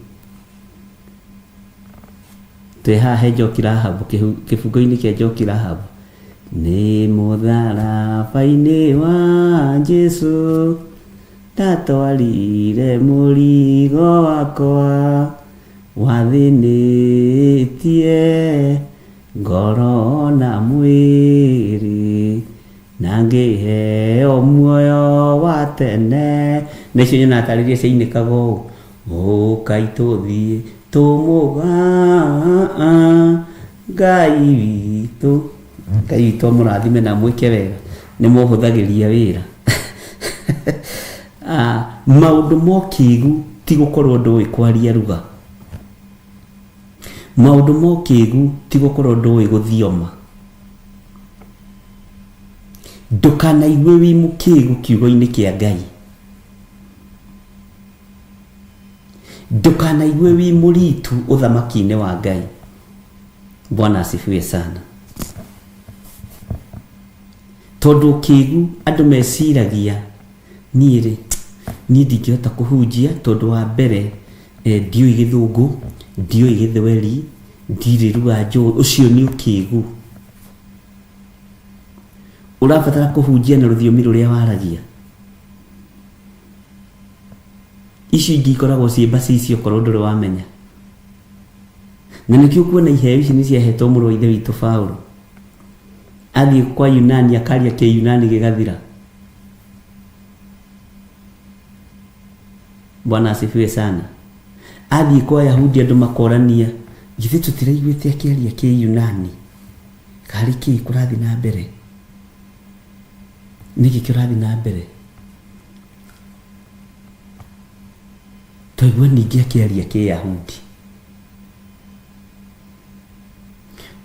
Twĩ haha he Njoki Rahabu, kĩbungo-inĩ kĩa Njoki Rahabu. Nĩ mũtharaba-inĩ wa Jesu ndatwarire mũrigo wakwa wathĩnĩtie ngoro na mwĩrĩ na ngĩheo muoyo wa tene. Nĩcio nyonaga tarĩria ciainĩkaga ũũ. Ũkai tũthiĩ tũmũga Ngai witũ. Ngai witũ amũrathime na amwĩke wega. Nĩ mũhũthagĩria wĩra. Ah, maũndũ ma ũkĩgu ti gũkorwo ndũĩ kwaria ruga. Maũndũ ma ũkĩgu ti gũkorwo ndũĩ gũthioma. Ndũkanaigue wĩ mũkĩgu kiugo-inĩ kĩa Ngai. Ndũkanaigue wĩ mũritu ũthamaki-inĩ wa Ngai. Bwana asifiwe sana. Tondũ ũkĩgu andũ meciragia niĩ rĩ, niĩ ndingĩhota kũhunjia tondũ wa mbere eh, ndiũĩ gĩthũngũ, ndiũĩ gĩthweri, ndirĩ lugha njũĩ. Ũcio nĩ ũkĩgu. Ũrabatara kũhunjia na rũthiomi rũrĩa waragia. Icio ingĩ ikoragwo ciĩ mbacici okorwo ndũrĩ wamenya. Na nĩkĩo ũkuona iheo ici nĩ ciahetwo mũrũ wa ithe witũ Paulo. Athiĩ kwa Yunani akaria kĩyunani gĩgathira. Bwana asifiwe sana. Athiĩ kwa Ayahudi andũ makorania, githĩ tũtiraiguĩte akĩaria kĩyunani? Karĩ kĩĩ kũrathiĩ na mbere? Nĩkĩ kĩrathiĩ na mbere? Twaigua ningĩ akĩaria Kĩyahudi.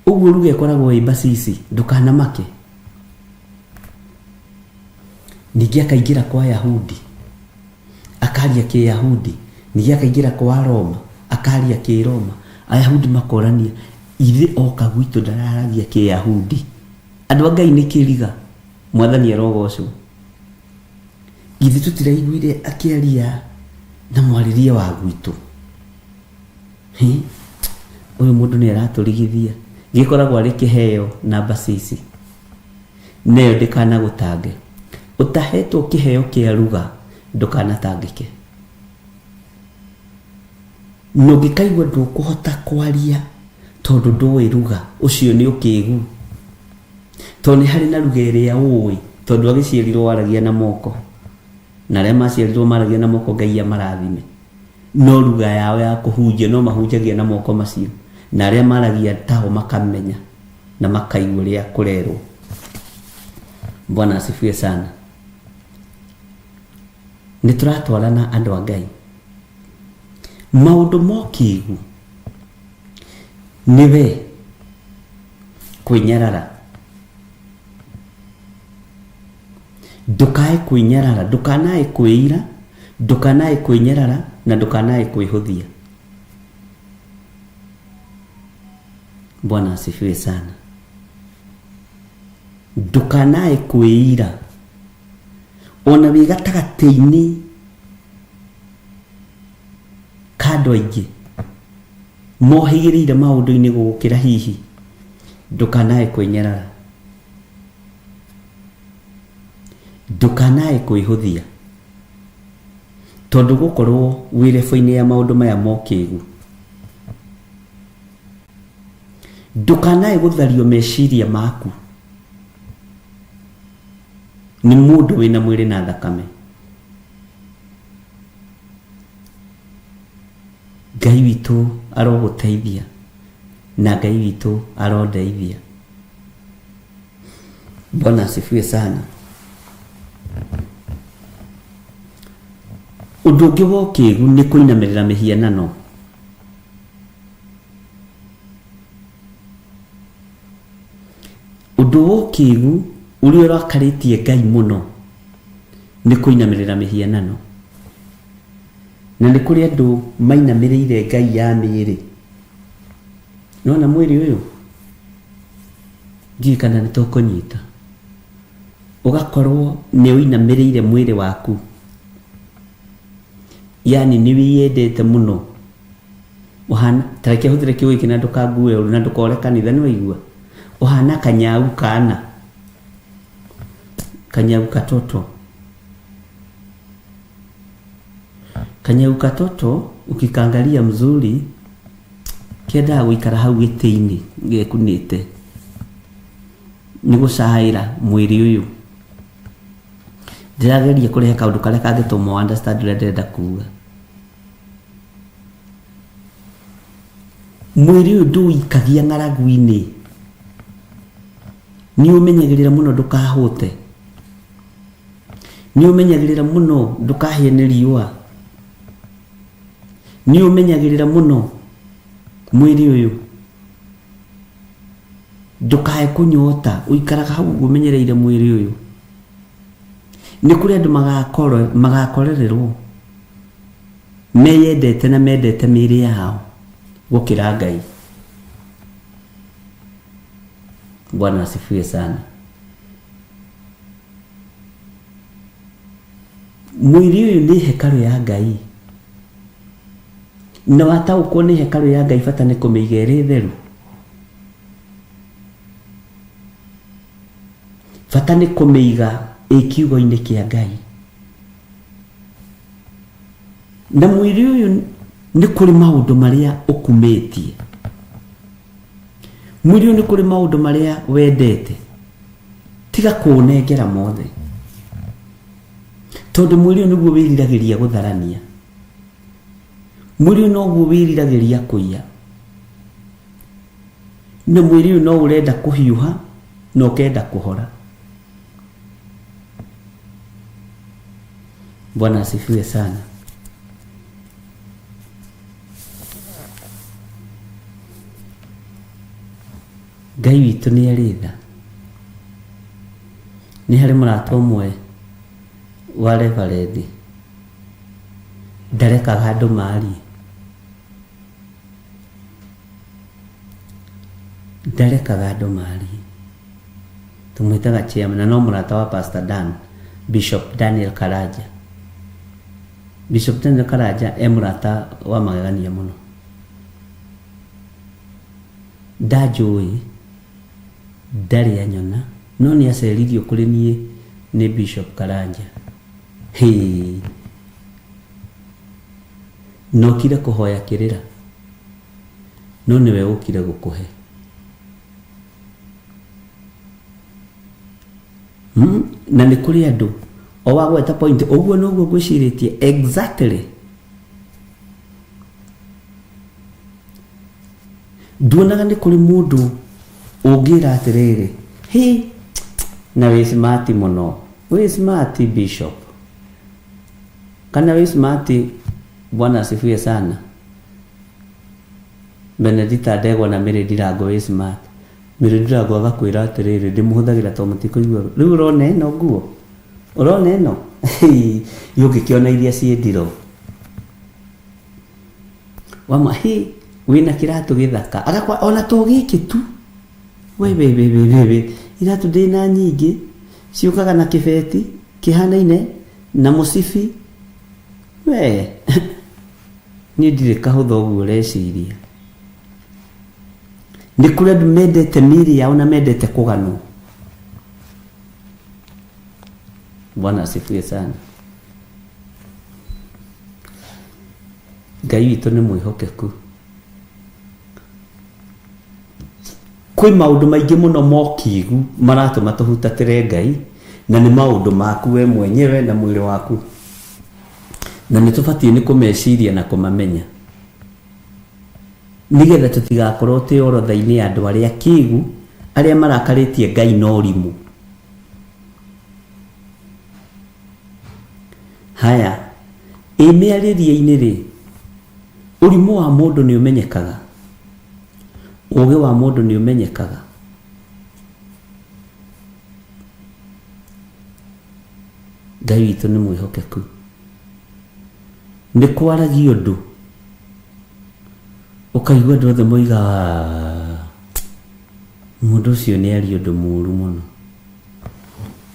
Ũguo ruga ĩkoragwo ĩ mbacici, ndũkanamake. Ningĩ akaingĩra kwa Ayahudi, akaria Kĩyahudi. Ningĩ akaingĩra kwa Aroma, akaria Kĩroma. Ayahudi makorania, ithe oka gwitũ ndararagia Kĩyahudi. Andũ a Ngai nĩ kĩriga, Mwathani arogocwo. Githĩ tũtiraiguire akĩaria na mwarĩrie wa gwitũ? Hĩ, ũyũ mũndũ nĩ aratũrigithia. Gĩkoragwo arĩ kĩheo na mbacici. Neyo ndĩkanagũtange. Ũtahetwo kĩheo kĩa ruga ndũkanatangĩke. Na ũngĩkaigua ndũkũhota kwaria Tondũ ndũĩ ruga, ũcio nĩ ũkĩgu. Tondũ nĩ harĩ na ruga ĩrĩa ũĩ, tondũ agĩciarirwo waragia na moko, na arĩa maciarirwo maragia na moko Ngai amarathime. No ruga yao ya kũhunjia no mahunjagia na moko macio, na arĩa maragia tao makamenya na makaigua ũrĩa kũrerwo. Bwana asifiwe sana. Nĩ tũratwarana andũ a Ngai. Maũndũ ma ũkĩgu nĩ we kwĩnyarara. Ndũkae kwĩnyarara, ndũkanae kwĩira, ndũkanae kwĩnyarara na ndũkanae kwĩhũthia. Bwana asifiwe sana. Ndũkanae kwĩira ona wĩ gatagatĩ-inĩ ka andũ aingĩ mohĩgĩrĩire maũndũ-inĩ gũgũkĩra hihi, ndũkanae kwĩnyarara, ndũkanae kwĩhũthia, tondũ gũkorwo wĩ level-inĩ ya maũndũ maya ma ũkĩgu. Ndũkanae gũthario meciria maku nĩ mũndũ wĩna mwĩrĩ na thakame. Ngai witũ arogũteithia na Ngai witũ arondeithia. Bwana asifiwe sana. Ũndũ ũngĩ wa ũkĩgu nĩ kũinamĩrĩra mĩhianano. Ũndũ wa ũkĩgu ũrĩa ũrakarĩtie Ngai mũno nĩ kũinamĩrĩra mĩhianano. Na nĩ kũrĩ andũ mainamĩrĩire ngai ya mĩĩrĩ. Nĩwona mwĩrĩ ũyũ? Ndiũĩ kana nĩ tũkũnyita. Ũgakorwo nĩ ũinamĩrĩire mwĩrĩ waku. Yaani nĩ wĩyendete mũno. Ũhana, ta reke hũthĩre kiugo gĩkĩ na ndũkangue ũru na ndũkore kanitha, nĩ waigua? Ũhana kanyau kana. Kanyau katoto. Kanyau katoto ukikaangalia mzuri kendaga gũikara hau gĩtĩ-inĩ gekunĩte nĩ gũcaĩra mwĩrĩ ũyũ. Ndĩrageria kũrehe kaũndũ karĩa kangĩtũma ũ understand ũrĩa ndĩrenda kuga. Mwĩrĩ ũyũ ndũũikagia ng'aragu-inĩ, nĩ ũmenyagĩrĩra mũno ndũkahũte. Nĩ ũmenyagĩrĩra mũno ndũkahĩe nĩ riũa. Nĩ ũmenyagĩrĩra mũno mwĩrĩ ũyũ ndũkae kũnyota, ũikaraga hau ũguo ũmenyereire mwĩrĩ ũyũ. Nĩ kũrĩ andũ magakorererwo meyendete na mendete mĩĩrĩ yao gũkĩra Ngai. Bwana asifiwe sana. Mwĩrĩ ũyũ nĩ hekarũ ya Ngai, na wataũkwo nĩ hekarũ ya Ngai bata nĩ kũmĩiga ĩrĩ theru. Bata nĩ kũmĩiga ĩ kiugo-inĩ kĩa Ngai. Na mwĩrĩ ũyũ nĩ kũrĩ maũndũ marĩa ũkumĩtie. Mwĩrĩ ũyũ nĩ kũrĩ maũndũ marĩa wendete. Tiga kũũnengera mothe. Tondũ mwĩrĩ ũyũ nĩguo wĩriragĩria gũtharania. Mwĩrĩ ũyũ noguo wĩriragĩria kũiya. Na mwĩrĩ ũyũ no ũrenda kũhiũha na ũkenda kũhora. Bwana asifiwe sana. Ngai witũ nĩ arĩ tha. Nĩ harĩ mũrata ũmwe wa reverendi ndarekaga andũ marie. Ndarekaga andũ marie. Tũmwĩtaga chairman na no mũrata wa Pastor Dan, Bishop Daniel Karanja. Bishop Daniel Karanja e mũrata wa magegania mũno. Ndanjũĩ, ndarĩ anyona, no nĩ aceririo kũrĩ niĩ nĩ Bishop Karanja. Hĩĩ! Nokire kũhoya kĩrĩra. No nĩwe ũkire gũkũhe. Na nĩ kũrĩ andũ o wagweta point ũguo noguo ngwĩcirĩtie exactly. Nduonaga nĩ kũrĩ mũndũ ũngĩra atĩrĩrĩ, hĩ na wĩ smart mũno, wĩ smart bishop, kana wĩ smart bwana asifiwe sana, Benedita Ndegwa na Mary Ndirango wĩ smart. Mary Ndirango agakwĩra atĩrĩrĩ, ndĩmũhũthagĩra tondũ mũtikũigua. Rĩu ũrona ĩno nguo? Ũrona ĩno? Ũngĩkĩona iria ciĩ ndiroo. Wama hĩ wĩna kĩratũ gĩthaka agakwa ona to gĩkĩ tu we we we we we we iratũ ndĩna nyingĩ ciũkaga na kĩbeti kĩhanaine na mũcibi we niĩ ndirĩ kahũtha ũguo ũreciria. Nĩ kũrĩ andũ mendete mĩĩrĩ yao na mendete kũganwo. Bwana asifiwe sana. Ngai witũ nĩ mwĩhokeku. Kwĩ maũndũ maingĩ mũno mokigu maratũma tũhutatĩre Ngai, na nĩ maũndũ maku we mwenyewe na mwĩrĩ waku, na nĩ tũbatiĩ nĩ kũmeciria na kũmamenya nĩgetha tũtigakorwo twĩ orodha-inĩ ya andũ arĩa akĩgu arĩa marakarĩtie Ngai na ũrimũ. Haya, ĩ mĩarĩrie-inĩ-rĩ, ũrimũ wa mũndũ nĩ ũmenyekaga? Ũgĩ wa mũndũ nĩ ũmenyekaga? Ngai witũ nĩ mwĩhokeku. Nĩ kwaragia ũndũ ũkaigua andũ othe moiga mũndũ ũcio nĩ aria ũndũ mũru mũno.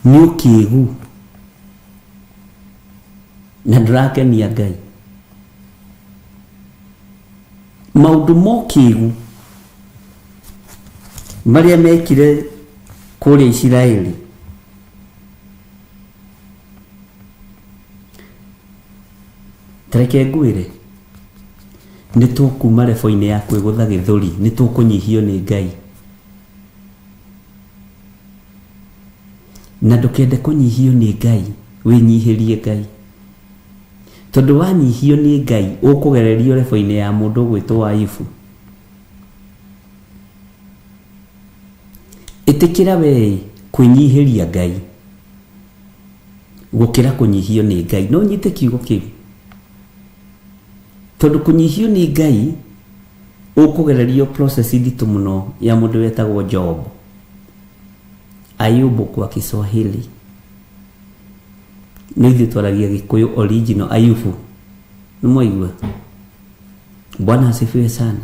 Nĩ ũkĩgu na ndũrakenia Ngai. Maũndũ ma ũkĩgu marĩa mekire kũrĩa Isiraeli tareke ngwĩre nĩ tũkuma rebo-inĩ ya kwĩgũtha gĩthũri nĩ tũkũnyihio nĩ Ngai. Na ndũkende kũnyihio nĩ Ngai, wĩnyihĩrie Ngai. Tondũ wanyihio nĩ Ngai, ũkũgererio rebo-inĩ ya mũndũ ũgwĩtwo Ayubu. Ĩtĩkĩra wee kwĩnyihĩria Ngai gũkĩra kũnyihio nĩ Ngai. No ũnyite kiugo kĩu. Tondũ kũnyihio nĩ Ngai, ũkũgererio process nditũ mũno ya mũndũ wetagwo Job. Ayubu kwa Kiswahili. No ithuĩ twaragia Gĩkũyũ original Ayubu. Nĩ mwaigua? Bwana asifiwe sana.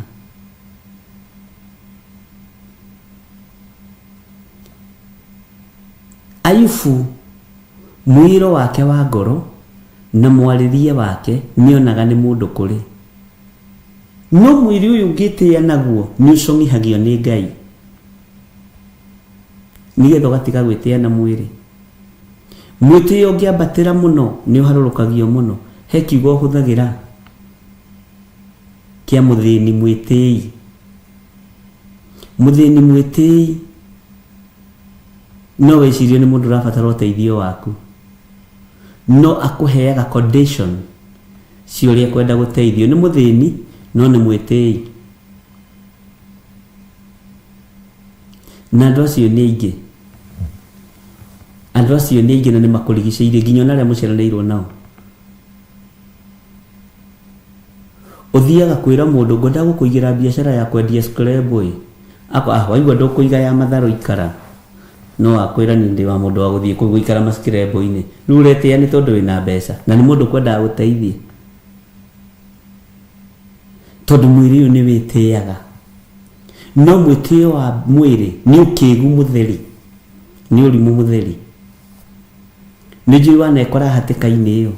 Ayubu mwĩro wake wa ngoro na mwarĩrie wake nĩonaga nĩ mũndũ kũrĩ. No mwĩrĩ ũyũ ũngĩtĩĩa naguo nĩ ũcong'ihagio nĩ Ngai. Nĩgetha ũgatiga gwĩtĩĩa na mwĩrĩ. Mwĩtĩo ũngĩambatĩra mũno nĩ ũharũrũkagio mũno. He kiugo ũhũthagĩra kĩa mũthĩni mwĩtĩi. Mũthĩni mwĩtĩi no wĩcirie nĩ mũndũ ũrabatara ũteithio waku. No akũheaga condition cia ũrĩa ekwenda gũteithio. Nĩ mũthĩni no nĩ mwĩtĩi. Na andũ acio nĩ aingĩ. Andũ acio nĩ aingĩ na nĩ makũrigicĩirie nginya ona arĩa mũciaranĩirwo nao. Ũthiaga kwĩra mũndũ ngwenda gũkũigĩra biacara ya kwendia scrabble ĩ. Akwa ah waigua ndũkũiga ya matharũ ikara. No akwĩra niĩ ndĩ wa mũndũ wa gũthiĩ kũu gũikara ma scrabble-inĩ. Rĩu ũretĩa nĩ tondũ wĩna mbeca na nĩ mũndũ ũkwendaga gũteithia. Tondũ mwĩrĩ ũyũ nĩ wĩtĩaga. No mwĩtĩo wa mwĩrĩ nĩ ũkĩgu mũtheri, nĩ ũrimũ mũtheri. Nĩ njũĩ wanekora hatĩka-inĩ ĩyo,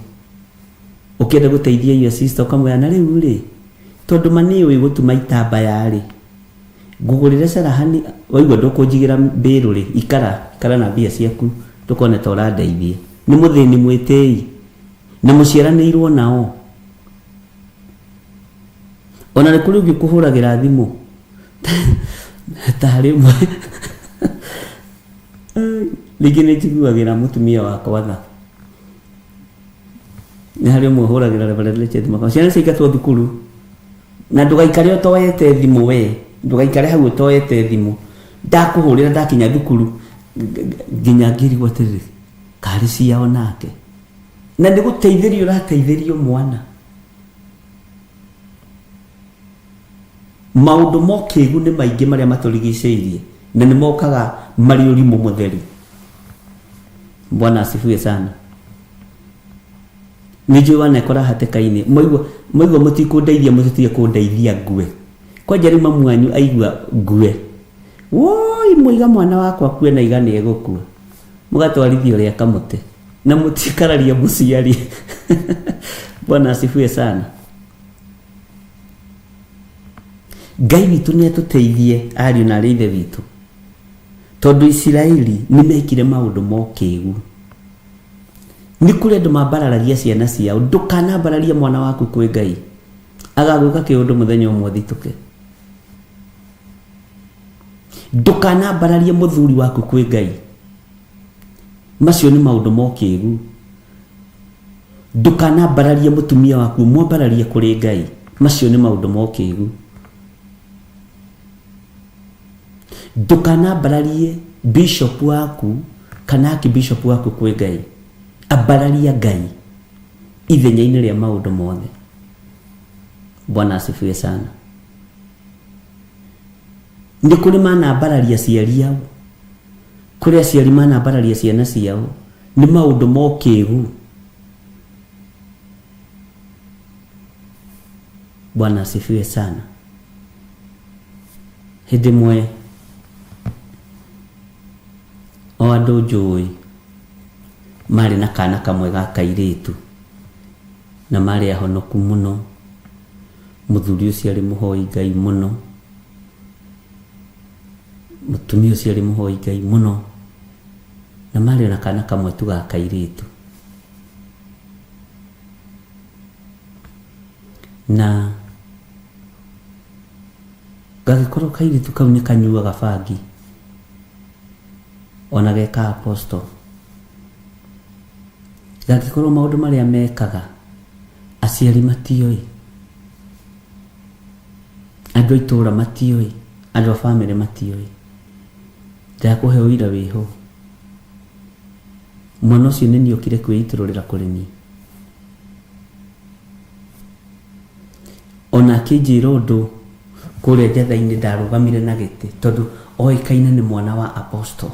ũkĩenda gũteithia your sister ũkamwĩra na rĩu rĩ, tondũ ma nĩ ũĩ gũtuma itambaya rĩ, ngũgũrĩre carahani, waigua ndũkũnjigĩra mbĩrũ rĩ, ikara, ikara na mbia ciaku ndũkone ta ũrandeithia. Nĩ mũthĩni mwĩtĩi na mũciaranĩirwo nao. Ona nĩ kũrĩ ũngĩ ũkũhũragĩra thimũ ta harĩ ũmwe rĩngĩ nĩ njiguagĩra mũtumia wakwa tha. Nĩ harĩ ũmwe ũhũragĩra Reverend Richard Makau, ciana ciaingatwo thukuru na ndũgaikare ũtoete thimũ we, ndũgaikare hau ũtoete thimũ. Ndakũhũrĩra ndakinya thukuru nginya ngĩrigwo atĩrĩrĩ, karĩ ciao nake. Na nĩ gũteithĩrio ũrateithĩrio mwana. Maũndũ ma ũkĩgu nĩ maingĩ marĩa matũrigicĩirie na nĩ mokaga marĩ ũrimũ mũtheri. Bwana asifiwe sana. Nĩ njũĩ wanekora hatĩka-inĩ, mwaigua mwaigua mũtikũndeithia mũtitige kũndeithia ngue. Kwanja rĩu mamu wanyu aigua ngue, woi mwaiga mwana wakwa akue na iga nĩ egũkua. Mũgatwarithia ũrĩa kamũtĩ na mũtikararia mũciari. Bwana asifiwe sana. Ngai witũ nĩ atũteithie ariũ na arĩ ithe witũ, tondũ Isiraeli nĩ mekire maũndũ ma ũkĩgu. Nĩ kũrĩ andũ mambararagia ciana ciao. Ndũkanambararie mwana waku kwĩ Ngai, agagwĩka kĩũndũ mũthenya ũmwe ũthitũke. Ndũkanambararie mũthuri waku kwĩ Ngai, macio nĩ maũndũ ma ũkĩgu. Ndũkanambararie mũtumia waku, mwambararie kũrĩ Ngai, macio nĩ maũndũ ma ũkĩgu. Ndũkanambararie bishop waku kana archbishop waku kwĩ Ngai, ambararia Ngai ithenya-inĩ rĩa maũndũ mothe. Bwana asifiwe sana. Nĩ kũrĩ manambararia aciari ao, kũrĩ aciari manambararia ciana ciao, nĩ maũndũ ma ũkĩgu. Bwana asifiwe sana. Hĩndĩ ĩmwe o andũ njũĩ marĩ na kana kamwe ga kairĩtu na marĩ ahonoku mũno. Mũthuri ũcio arĩ mũhoi Ngai mũno, mũtumia ũcio arĩ mũhoi Ngai mũno, na marĩ na kana kamwe tu ga kairĩtu. Na gagĩkorwo kairĩtu kau nĩ kanyuaga bangi, ona geka apostle. Gangĩkorwo maũndũ marĩa mekaga aciari matioĩ, andũ a itũra matioĩ, andũ a bamĩrĩ matioĩ. Ndakũhe ũira wĩho. Mwana ũcio nĩ niĩ okire kwĩitũrũrĩra kũrĩ niĩ. Ona akĩnjĩra ũndũ kũrĩa njatha-inĩ ndarũgamire na gĩtĩ tondũ oĩkaine nĩ mwana wa apostle.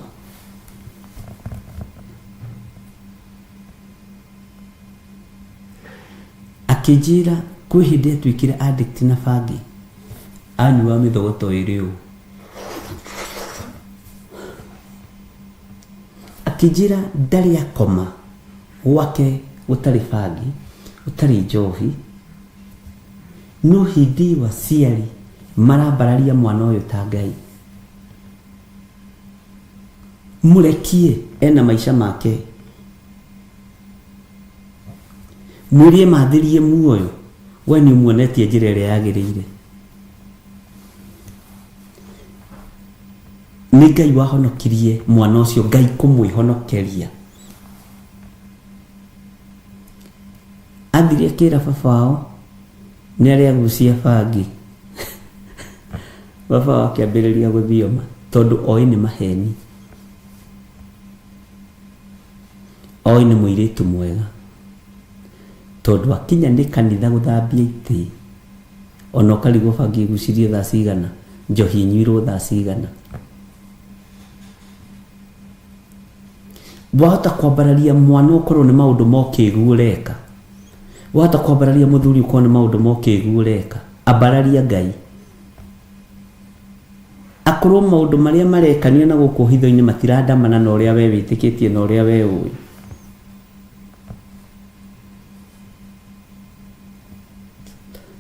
Akĩnjĩra kwĩ hĩndĩ atuĩkire addict na bangi, anyuaga mĩthogoto ĩrĩ ũũ. Akĩnjĩra ndarĩ akoma gwake gũtarĩ bangi, gũtarĩ njohi, no hĩndĩ ĩyo aciari marambararia mwana ũyũ ta Ngai. Mũrekie ena maica make. Mwĩre emathĩrie muoyo, we nĩ ũmuonetie njĩra ĩrĩa yagĩrĩire. Nĩ Ngai wahonokirie mwana ũcio, Ngai kũmwĩhonokeria. Athire akĩra baba wao nĩ arĩ agucia bangi. Baba wao akĩambĩrĩria gũthioma tondũ oĩ nĩ maheni. Oĩ nĩ mũirĩtu mwega tondũ akinya nĩ kanitha gũthambia itĩ ona ũkarigwo bangi ĩgucirio thaa cigana, njohi ĩnyuirwo thaa cigana. Wahota kwambararia mwana ũkorwo nĩ maũndũ ma ũkĩgu ũreka. Wahota kwambararia mũthuri ũkorwo nĩ maũndũ ma ũkĩgu ũreka. Ambararia Ngai. Akorwo maũndũ marĩa marekanio na gũkũ hitho-inĩ matirandamana na ũrĩa we wĩtĩkĩtie na ũrĩa we ũĩ.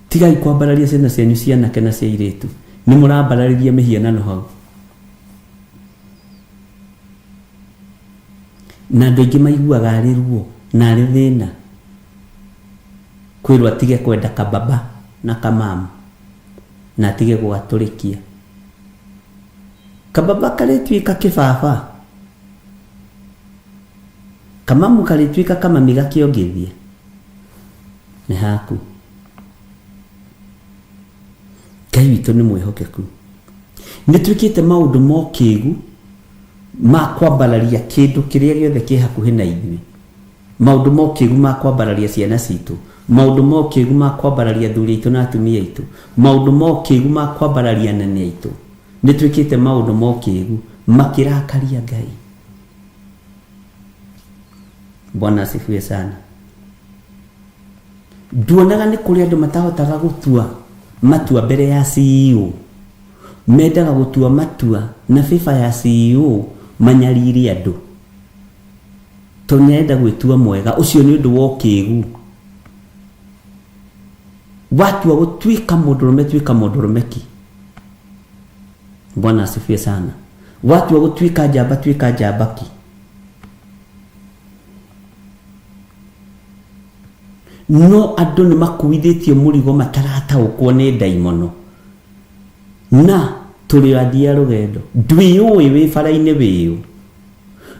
Tigai kwambararia ciana cianyu cia anake na cia airĩtu. Nĩ mũrambararĩria mĩhianano hau. Na andũ aingĩ maiguaga arĩ ruo na arĩ thĩna kwĩrwo atige kwenda kababa na kamamu. na atige gũgatũrĩkia. Kababa karĩtuĩka kĩbaba? Kamamu karĩtuĩka kamami gakĩongithia? Nĩ haku. Ngai witũ nĩ mwĩhokeku. Nĩ twĩkĩte maũndũ ma ũkĩgu ma kwambararia kĩndũ kĩrĩa gĩothe kĩ hakuhĩ na ithuĩ. Maũndũ ma ũkĩgu ma kwambararia ciana citũ, maũndũ ma ũkĩgu ma kwambararia athuri aitũ na atumia aitũ, maũndũ ma ũkĩgu ma kwambararia anene aitũ. Nĩ twĩkĩte maũndũ ma ũkĩgu makĩrakaria Ngai. Bwana asifiwe sana. Nduonaga nĩ kũrĩ andũ matahotaga gũtua matua mbere ya CEO. Mendaga gũtua matua na favor ya CEO manyarire andũ. Tondũ nĩ arenda gwĩtua mwega. Ũcio nĩ ũndũ wa ũkĩgu. Watua gũtuĩka mũndũrũme tuĩka mũndũrũme ki. Bwana asifiwe sana. Watua gũtuĩka njamba tuĩka njamba ki. No andũ nĩ makuithĩtio mũrigo matarataũkwo nĩ ndaimono. Na tũrĩ athii a rũgendo. Ndwĩyũĩ wĩ bara-inĩ wĩũ.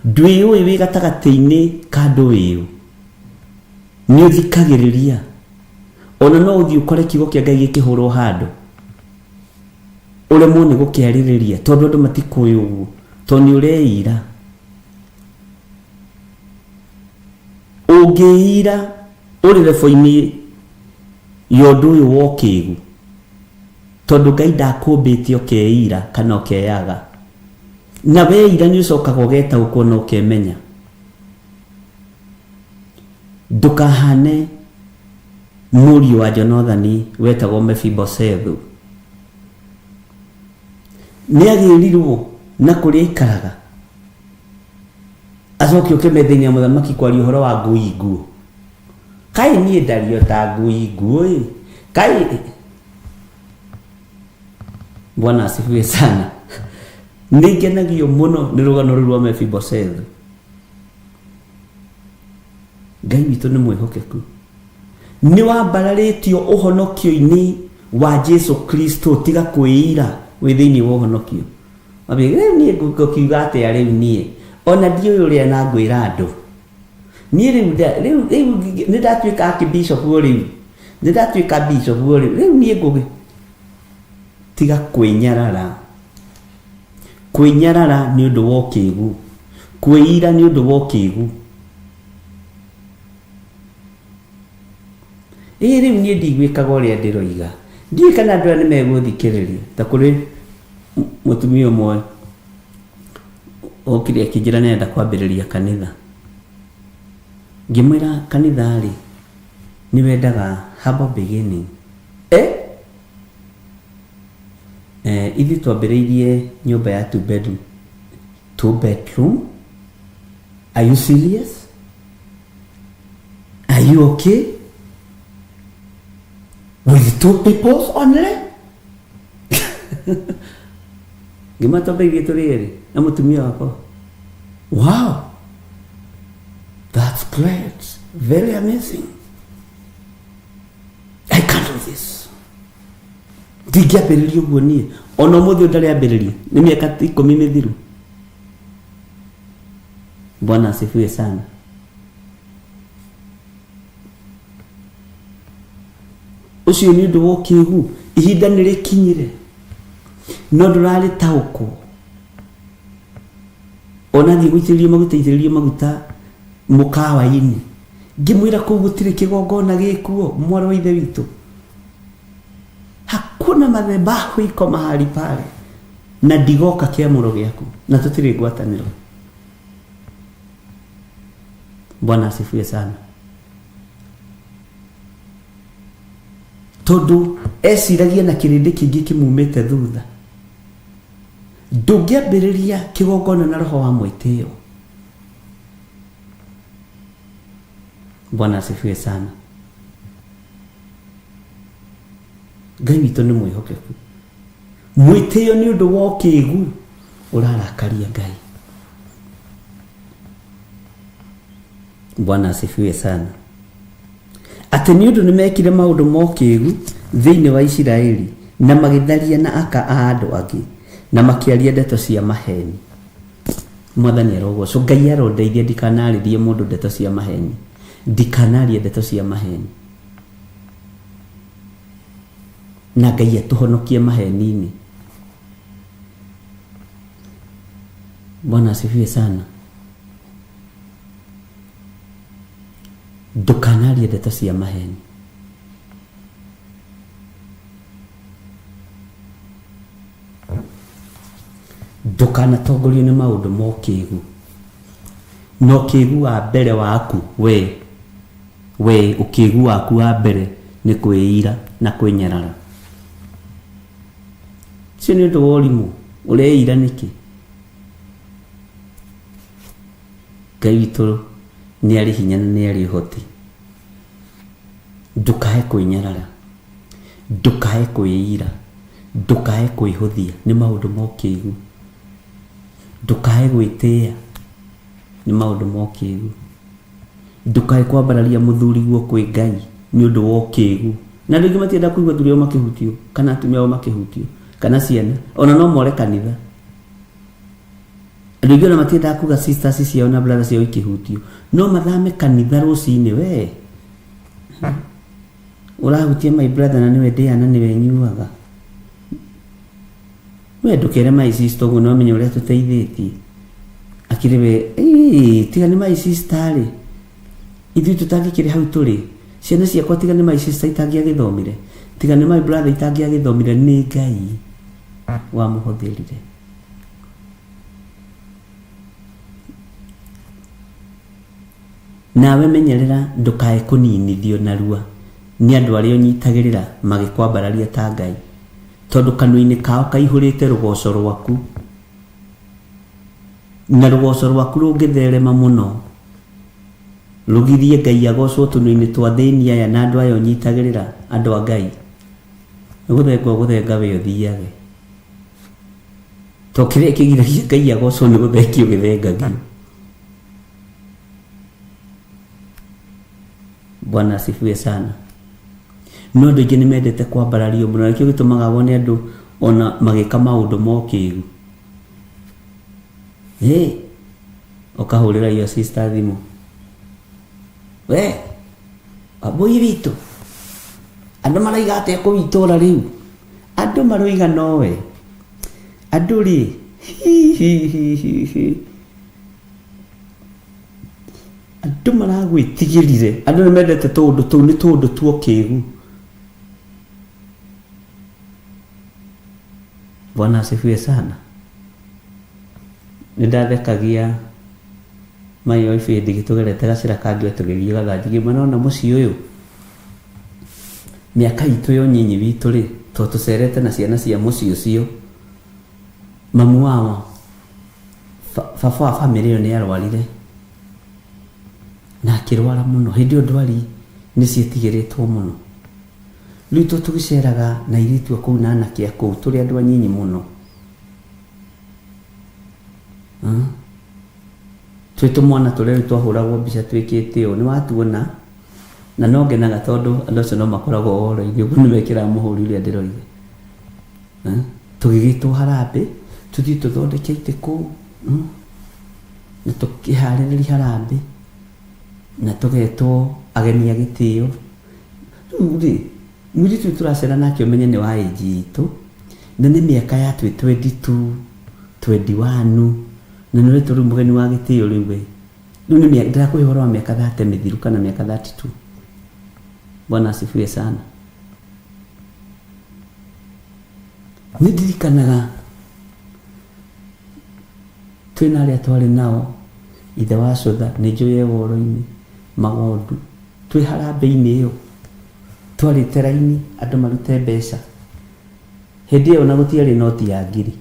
Ndwĩyũĩ wĩ gatagatĩ-inĩ ka andũ wĩũ. Nĩ ũthikagĩrĩria. Ona no ũthiĩ ũkore kiugo kĩa Ngai gĩkĩhũrwo handũ. Ũremwo nĩ gũkĩarĩrĩria tondũ andũ matikũĩ ũguo. Tondũ nĩ ũreira. Ũngĩira ũrĩ lebo-inĩ ya ũndũ ũyũ wa ũkĩgu, tondũ Ngai ndakũmbĩte ũkeira kana ũkeyaga. Na weira nĩ ũcokaga ũgetaũkwo na ũkemenya. Ndũkahane mũriũ wa Jonathani wetagwo Mefiboshethu. Nĩ agĩrirwo na kũrĩa aikaraga. Acoke oke metha-inĩ ya mũthamaki kwaria ũhoro wa ngui nguũ. Kaĩ niĩ ndario ta ngui nguũ ĩ? Kaĩ Bwana asifiwe sana. Nĩ ngenagio mũno nĩ rũgano rũu rwa Mefiboshethu. Ngai witũ nĩ mwĩhokeku. Nĩ wambararĩtio ũhonokio-inĩ wa Jesu Kristo, tiga kwĩira wĩ thĩinĩ wa ũhonokio. Mami, rĩu niĩ ngũkiuga atĩa rĩu niĩ? Ona ndiũĩ ũrĩa na ngwĩra andũ. Niĩ rĩu rĩu rĩu nĩ ndatuĩka archbishop o rĩu. Nĩ ndatuĩka bishop o rĩu. Rĩu niĩ ngũgĩ tiga kwĩnyarara. Kwĩnyarara nĩ ũndũ wa ũkĩgu. Kwĩira nĩ ũndũ wa ũkĩgu. Ĩĩ rĩu niĩ ndigwĩkaga ũrĩa ndĩroiga. Ndiũĩ kana andũ aya nĩ megũthikĩrĩria. Ta kũrĩ mũtumia ũmwe okire akĩnjĩra nĩ arenda kwambĩrĩria kanitha. Ngĩmwĩra kanitha rĩ, nĩ wendaga humble beginning. Eh? Eh, ithuĩ twambĩrĩirie nyũmba ya two bedroom. Two bedroom? Are you serious? Are you okay? With two people only? Ngĩma twambĩrĩirie tũrĩ erĩ na mũtumia wakwa. Wow! That's great. Very amazing. I can't do this. Ndingĩambĩrĩria ũguo niĩ. Ona ũmũthĩ ũyũ ndarĩ ambĩrĩria. Nĩ mĩaka ikũmi mĩthiru. Bwana asifiwe sana. Ũcio nĩ ũndũ wa ũkĩgu. Ihinda nĩ rĩkinyire. No ndũrarĩtaũkwo. Ona thiĩ gũitĩrĩrio maguta itĩrĩrio maguta mũkawa-inĩ. Ngĩmwĩra kũu gũtirĩ kĩgongona gĩkuo mwarĩ wa ithe witũ. Hakuna madhabahu iko mahali pale. Na ndigoka kĩamũro gĩaku na tũtirĩ ngwatanĩro. Bwana asifiwe sana. Tondũ eciragia na kĩrĩndĩ kĩingĩ kĩmumĩte thutha. Ndũngĩambĩrĩria kĩgongona na roho wa mwĩtĩo. Bwana asifiwe sana. Ngai witũ nĩ mwĩhokeku. Mwĩtĩo nĩ ũndũ wa ũkĩgu ũrarakaria Ngai. Bwana asifiwe sana. Atĩ nĩ ũndũ nĩ mekire maũndũ ma ũkĩgu thĩinĩ wa Isiraeli, Na magĩtharia na aka a andũ angĩ, na makĩaria ndeto cia maheeni. Mwathani arogocwo. Ngai arondeithia ndikanarĩrie mũndũ ndeto cia maheni. Ndikanarie ndeto cia maheni. Na Ngai atũhonokie maheni-inĩ. Bwana asifiwe sana. Ndũkanarie ndeto cia maheni. Ndũkanatongorio nĩ maũndũ ma ũkĩgu. Na ũkĩgu wa mbere waku we, we ũkĩgu waku wa mbere nĩ kwĩira na kwĩnyarara. Ũcio nĩ ũndũ wa ũrimũ, ũreira nĩkĩ? Ngai witũ nĩ arĩ hinya na nĩ arĩ ũhoti. Ndũkae kwĩnyarara, ndũkae kwĩira, ndũkae kwĩhũthia, nĩ maũndũ ma ũkĩgu. Ndũkae gwĩtĩĩa, nĩ maũndũ ma ũkĩgu. Ndũkae kwambararia mũthuriguo kwĩ Ngai nĩ ũndũ wa ũkĩgu. Na andũ aingĩ matienda kũigua athuri ao makĩhutio, kana atumia ao makĩhutio, kana ciana, ona no more kanitha. Andũ aingĩ ona matiendaga kuga sisters ciao na brothers ciao ikĩhutio, no mathame kanitha rũcinĩ we. Ũrahutia my brother na nĩwe ndĩaga na nĩwe nyuaga. We ndũkere my sister ũguo nĩwamenya ũrĩa tũteithĩtie. Akĩrĩ we, ĩĩ, tiga nĩ my sister rĩ, ithuĩ tũtangĩkĩrĩ hau tũrĩ. Ciana ciakwa tiga nĩ my sister itangĩagĩthomire, tiga nĩ my brother itangĩagĩthomire, nĩ Ngai wamũhũthĩrire. Nawe menyerera ndũkae kũninithio narua nĩ andũ arĩa ũnyitagĩrĩra magĩkwambararia ta Ngai, tondũ kanua-inĩ kao kaihũrĩte rũgooco rwaku, na rũgooco rwaku rũngĩtherema mũno, rũgirie Ngai agoocwo tũnua-inĩ twa athĩni aya na andũ aya ũnyitagĩrĩra, andũ a Ngai, nĩ gũthenga ũgũthenga we ũthiage. To kĩrĩa kĩgiragia Ngai agocwo nĩ gũthengio gĩthengagio. Bwana asifiwe sana. No andũ aingĩ nĩ mendete kwambarario mũno, nĩkĩo gĩtũmaga wone andũ ona magĩka maũndũ ma ũkĩgu. Hey, ũkahũrĩra your sister thimũ. We, wambũi witũ, andũ maraiga atĩa kũu itũra rĩu? Andũ maroiga nowe. Andũ rĩ, hi hi hi hi hi. Andũ maragwĩtigĩrire. Andũ nĩ mendete tũũndũ tũu, nĩ tũũndũ twa ũkĩgu. Bwana asifiwe sana. Nĩ ndathekagia my wife hĩndĩ ĩngĩ tũgerete gacĩra kangĩ o tũgĩthiĩ gathanju ngĩmwĩra nĩwona mũciĩ ũyũ Mĩaka itũ ya ũnyinyi witũ-rĩ, tondũ tũcerete na ciana cia mũciĩ ũcio, mamu wao, baba wa bamĩrĩ ĩyo nĩ arwarire na akĩrwara mũno. Hĩndĩ ĩyo ndwari nĩ cietigĩrĩtwo mũno. Rĩu tondũ tũgĩceraga na airĩtu a kũu na anake a kũu tũrĩ andũ anyinyi mũno, twĩ tũmwana tũrĩa rĩu twahũragwo mbica twĩkĩte ũũ, nĩ watuona? Na no ngenaga tondũ andũ acio no makoragwo ũhoro-inĩ ũguo nĩ mekĩraga mũhũri ũrĩa ndĩroiga. Eh, Tũgĩgĩtwo harambĩ, tũthiĩ tũthondeke itĩ kũu, na tũkĩharĩrĩria harambĩ, na tũgetwo ageni a gĩtĩo. Rĩu rĩ, mũirĩtu ũyũ tũracera nake ũmenye nĩ wa age itũ, na nĩ mĩaka ya twĩ 22, 21, na nĩ ũretwo rĩu mũgeni wa gĩtĩo rĩu we. Rĩu nĩ mĩaka, ndĩrakũhe ũhoro wa mĩaka 30 mĩthiru kana mĩaka 32. Bwana asifiwe sana. Nĩ ndirikanaga twĩna arĩa twarĩ nao ithe wa cũtha nĩ njũĩ e woro-inĩ magondu twĩ harambĩ-inĩ ĩyo twarĩte raini andũ marute mbeca Hĩndĩ ĩyo ona gũtiarĩ noti ya ngiri.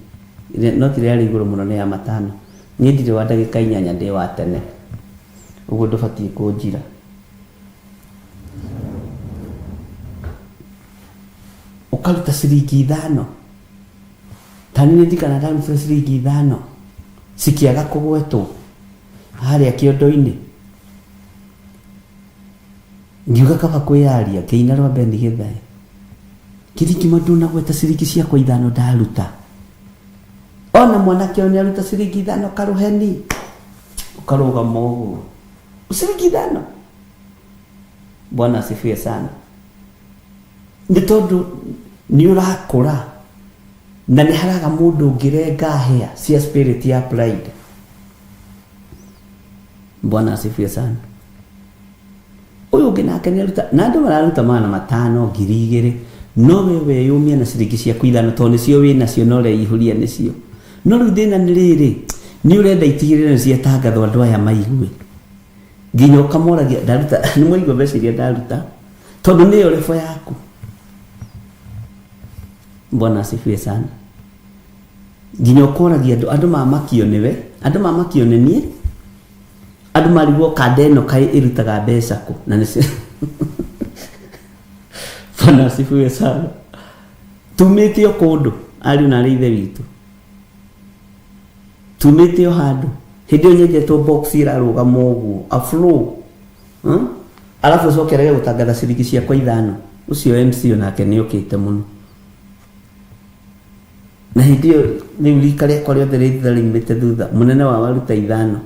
Noti ĩrĩa yarĩ igũrũ mũno nĩ ya matano. Niĩ ndirĩ wa ndagĩka inyanya ndĩ wa tene. Ũguo ndũbatiĩ kũnjira. Ũkaruta ciringi ithano. Ta niĩ ndirikanaga ndarutire ciringi ithano cikĩaga kũgwetwo harĩa kĩondo-inĩ. Ngiuga kaba kwĩyaria, ngĩina rwa Ben Githae. Ngiri ngima ndũnagweta ciringi ciakwa ithano ndaruta. Ona mwanake ũyũ nĩaruta ciringi ithano karũheni. Ũkarũgama ũguo. Ciringi ithano. Bwana asifiwe sana. Nĩ tondũ nĩ ũrakũra na nĩ haraga mũndũ ũngĩrenga hĩa cia spirit ya pride. Bwana asifiwe sana. Ũyũ ũngĩ nake nĩ aruta na andũ mararuta 500 2,000 no we weyũmia na ciringi ciaku ithano tondũ nĩcio wĩ nacio na ũreihũria nĩcio. No rĩu thĩna nĩ rĩrĩ, nĩ ũrenda itigĩrĩre nĩ ciatangathwo andũ aya maigue. Nginya ũkamoragia ndaruta nĩ mwaigua mbeca iria ndaruta tondũ nĩyo rebo yaku. Bwana asifiwe sana. Nginya ũkoragia andũ, andũ mamakio nĩwe, andũ mamakio nĩ niĩ, andũ marigwo kanda ĩno kaĩ ĩrutaga mbeca kũ na nĩ Bwana asifiwe sana. Tumĩte o kũndũ ariũ na arĩ ithe witũ, tumĩte o handũ. Hĩndĩ ĩyo nyenjetwo box ĩrarũgama ũguo a flow, Alafu ũcoke rege gũtangatha ciringi ciakwa ithano. Ũcio MC onake nĩ okĩte mũno. Na hĩndĩ ĩyo rĩu rika rĩakwa rĩothe rĩ thutha rĩumĩte thutha, mũnene wao aruta ithano,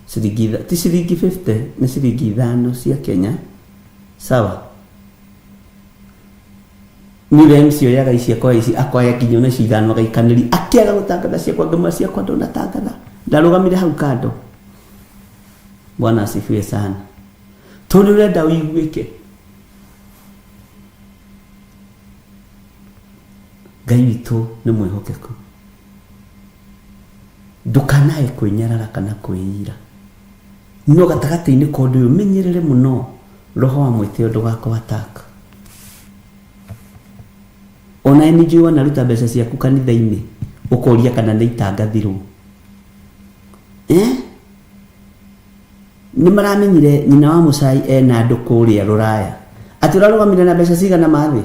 ciringi ti ciringi 50, nĩ ciringi ithano cia Kenya. Sawa? Nĩ ũrĩa MC oyaga ici akoya ici akoya nginya ona ici ithano agaikanĩria, akĩaga gũtangatha ciakwa, ngĩmwĩra ciakwa ndũnatangatha. Ndarũgamire hau kando. Bwana asifiwe sana. Tondũ ũrenda ũiguĩke. Ngai witũ nĩ mwĩhokeku. Ndũkanae kwĩnyarara kana kwĩira. No gatagatĩ-inĩ ka ũndũ ũyũ menyerere mũno roho wa mwĩtĩo ndũgakũ attack. Ona nĩ njũĩ wanaruta mbeca ciaku kanitha-inĩ ũkoria kana nĩ itangathirwo. Nĩ maramenyire nyina wa Mũcai ena andũ kũrĩa rũraya. Atĩ ũrarũgamire na mbeca cigana mathĩ?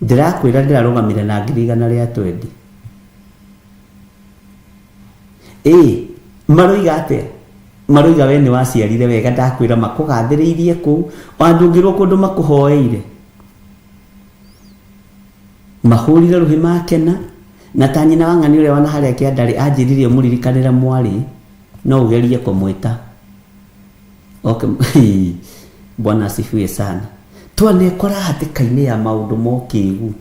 Ndĩrakwĩra ndĩrarũgamire na ngiri igana rĩa twendi. Ĩ, maroiga atĩa? Maroiga we nĩ waciarire wega, ndakwĩra makũgathĩrĩirie kũu, ona ndũngĩrwo kũndũ makũhoeire. Mahũrire rũhĩ makena, na ta nyina wa ng'ani ũrĩa wana harĩa kĩandarĩ anjĩrire ũmũririkanĩre mwarĩ, no ũgerie kũmwĩta. Okay. Bwana asifiwe sana. Twanekora hatĩka-inĩ ya maũndũ ma ũkĩgu.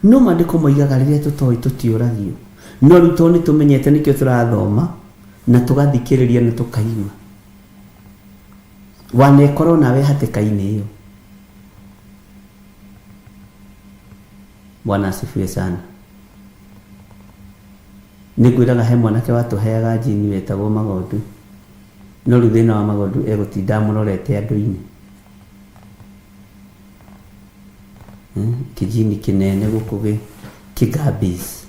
No maandĩko moigaga rĩrĩa tũtoĩ tũtiũragio. No rĩu tondũ nĩ tũmenyete nĩkĩo tũrathoma na tũgathikĩrĩria na tũkaigua. Wanekora onawe hatĩka-inĩ ĩyo. Bwana asifiwe sana. Nĩ ngwĩraga he mwanake watũheaga njini wetagwo Magondu. No rĩu thĩna wa Magondu egũtinda amũrorete andũ-inĩ. Kĩjini kĩnene gũkũ kĩgabis.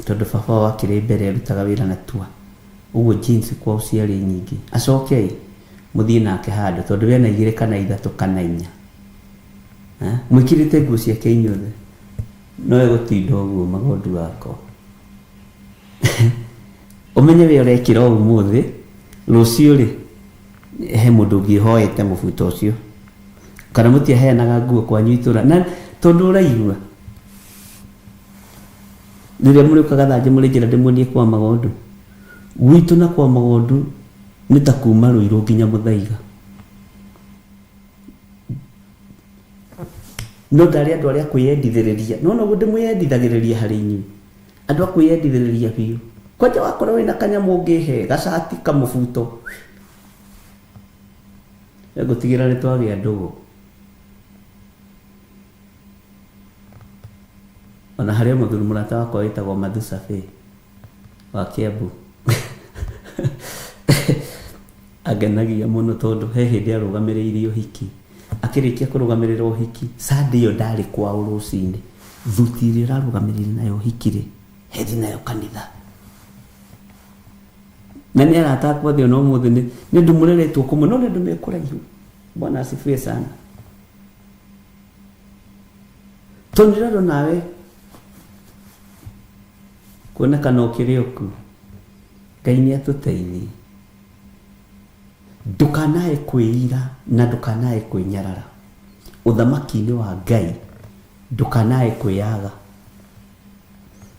Tondũ baba wao akĩrĩ mbere arutaga wĩra na tua. Ũguo jeans kwao ciarĩ nyingĩ. Acoke mũthiĩ nake handũ tondũ we ena igĩrĩ kana ithatũ kana inya. Mwĩkĩrĩte nguo ciake inyuothe. No egũtinda ũguo Magondu wakwa. Ũmenye we ũrekĩra ũmũthĩ, rũciũ rĩ, he mũndũ ũngĩ ũhoete mũbuto ũcio. Kana mũtiaheanaga nguo kwanyu itũra. Na tondũ ũraigua, rĩrĩa mũrĩũka Gathanjĩ mũrĩ njĩra ndĩmuonie kwa Magondu. Gwitũ na kwa Magondu nĩ ta kuma Rũirũ nginya Mũthaiga. No ndarĩ andũ arĩa kwĩyendithĩrĩria. No noguo ndĩmwĩyendithagĩrĩria harĩ inyuĩ. Andũ a kwĩyendithĩrĩria biũ. Kwanja wakorwo wĩna kanyamũ ũngĩhe, gacati, kamũbuto. Ngũtigĩra nĩ twagĩa ndũgũ. Ona harĩ o mũthuri mũrata wakwa wĩtagwo Mathusabe wa Kiambu. Angenagia mũno tondũ he hĩndĩ arũgamĩrĩire ũhiki. Akĩrĩkia kũrũgamĩrĩra ũhiki, Sunday ĩyo ndarĩ kwao rũcinĩ. Thuti ĩrĩa ũrarũgamĩrĩire nayo ũhiki rĩ, hethi nayo kanitha. Na nĩ arata akwa othe ona ũmũthĩ nĩ andũ mũreretwo kũmwe, no nĩ andũ me kũraihu. Bwana asifiwe sana. Tondũ ndĩrona nawe kuonekana ũkĩrĩ oku. Ngai nĩ atũteithie. Ndũkanae kwĩira na ndũkanae kwĩnyarara. Ũthamaki-inĩ wa Ngai ndũkanae kwĩyaga.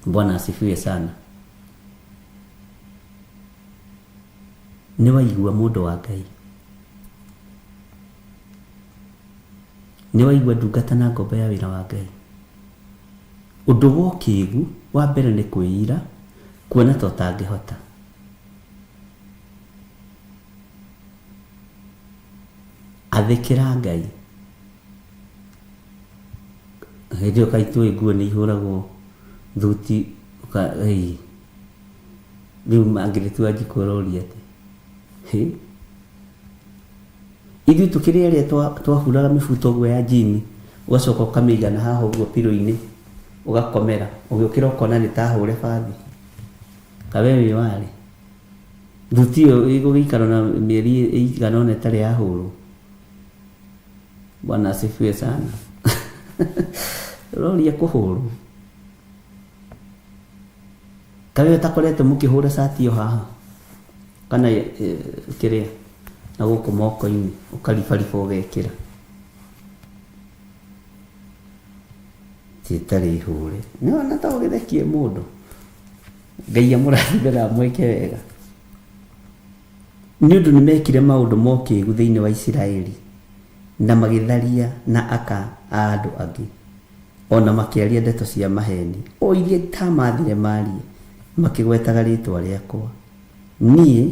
Bwana asifiwe sana. Nĩ waigua mũndũ wa Ngai? Nĩ waigua ndungata na ngombo ya wĩra wa Ngai? Ũndũ wa ũkĩgu wa mbere nĩ kwĩira, kuona ta ũtangĩhota. Athĩkĩra Ngai. Hĩndĩ ĩyo kaĩ tũĩ nguo nĩ ihũragwo thuti ũka ĩi rĩu mangĩrĩtua njikũ ũroria atĩa? Hĩ! Ithuĩ tũkĩrĩ arĩa twahuraga mĩbuto ũguo ya njini, ũgacoka ũkamĩiga na haha ũguo pillow-inĩ, ũgakomera, ũgĩũkĩra ũkona nĩ ta hũre bathi. Ka we wĩ warĩ? Thuti ĩyo ĩgũgĩikara ona mĩeri ĩigana ũna ĩtarĩ yahũrwo? Bwana asifiwe sana. Ũroria kũhũrwo? Ka we ũtakoretwo mũkĩhũra cati o haha? Kana kĩrĩa na gũkũ moko-inĩ ũkaribariba ũgekĩra. Ti ĩtarĩ hũre. Nĩ wona ta ũgĩthekie mũndũ. Ngai amũrathime na amwĩke wega. Nĩ ũndũ nĩmekire maũndũ ma ũkĩgu thĩinĩ wa Isiraeli, na magĩtharia na aka a andũ angĩ, o na makĩaria ndeto cia maheeni, o iria itaamaathire maarie, makĩgwetaga rĩĩtwa rĩakwa. Niĩ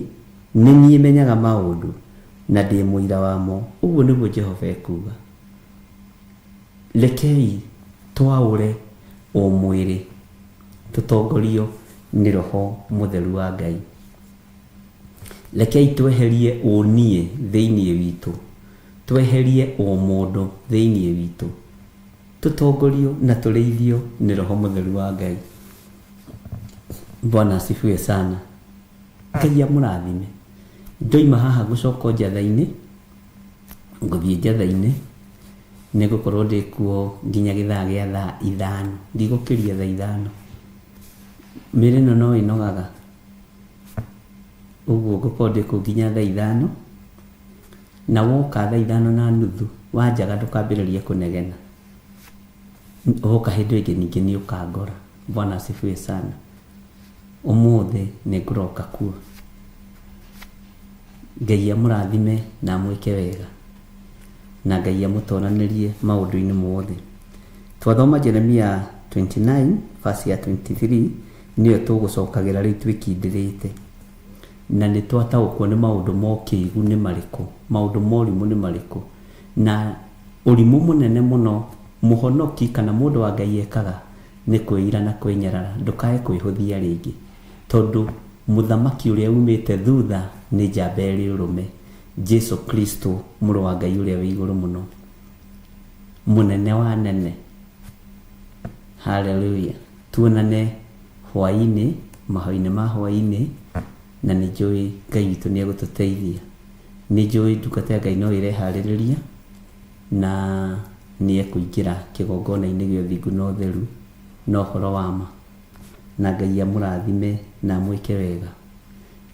nĩ niĩ menyaga maũndũ, na ndĩ mũira wamo, ũguo nĩguo Jehova ekuuga. Rekei twaũre ũmwĩrĩ, tũtongorio nĩ Roho Mũtheru wa Ngai. Rekei tweherie ũniĩ thĩinĩ witũ, tweherie ũmũndũ thĩinĩ witũ, tũtongorio na tũrĩithio nĩ Roho Mũtheru wa Ngai. Bwana asifiwe sana. Ngai amũrathime. Ndoima haha ngũcoka o njatha-inĩ, ngũthiĩ njatha-inĩ, nĩ ngũkorwo ndĩ kuo nginya gĩthaa gĩa thaa ithano, ndigũkĩria thaa ithano. Mĩĩrĩ ĩno no ĩnogaga. Ũguo ngũkorwo ndĩ kũu nginya thaa ithano, na woka thaa ithano na nuthu wanjaga ndũkambĩrĩrie kũnegena. Woka hĩndĩ ĩyo ĩngĩ ningĩ nĩ ũkangora. Bwana asifiwe sana. Ũmũthĩ nĩ ngũroka kuo. Ngai amũrathime na amwĩke wega. Na Ngai amũtoranĩrie maũndũ-inĩ mothe. Twathoma Jeremia 29 verse ya 23 nĩyo tũgũcokagĩra rĩu twĩkindĩrĩte. Na nĩ twataũkwo nĩ maũndũ ma ũkĩgu nĩ marĩkũ, maũndũ ma ũrimũ nĩ marĩkũ. Na ũrimũ mũnene mũno mũhonoki kana mũndũ wa Ngai ekaga nĩ kwĩira na kwĩnyarara. Ndũkae kwĩhũthia rĩngĩ. Tondũ mũthamaki ũrĩa umĩte thutha nĩ njamba ĩrĩ ũrũme, Jesu Kristo, Mũrũ wa Ngai ũrĩa wĩ igũrũ mũno, mũnene wa anene. Hallelujah. Tuonane hwaĩ-inĩ, mahoya-inĩ ma hwaĩ-inĩ, na nĩ njũĩ Ngai witũ nĩ egũtũteithia. Nĩ njũĩ ndungata ya Ngai no ĩreharĩrĩria na nĩ ekũingĩra kĩgongona-inĩ gĩa ũthingu na ũtheru na ũhoro wa ma. Na Ngai amũrathime na amwĩke wega.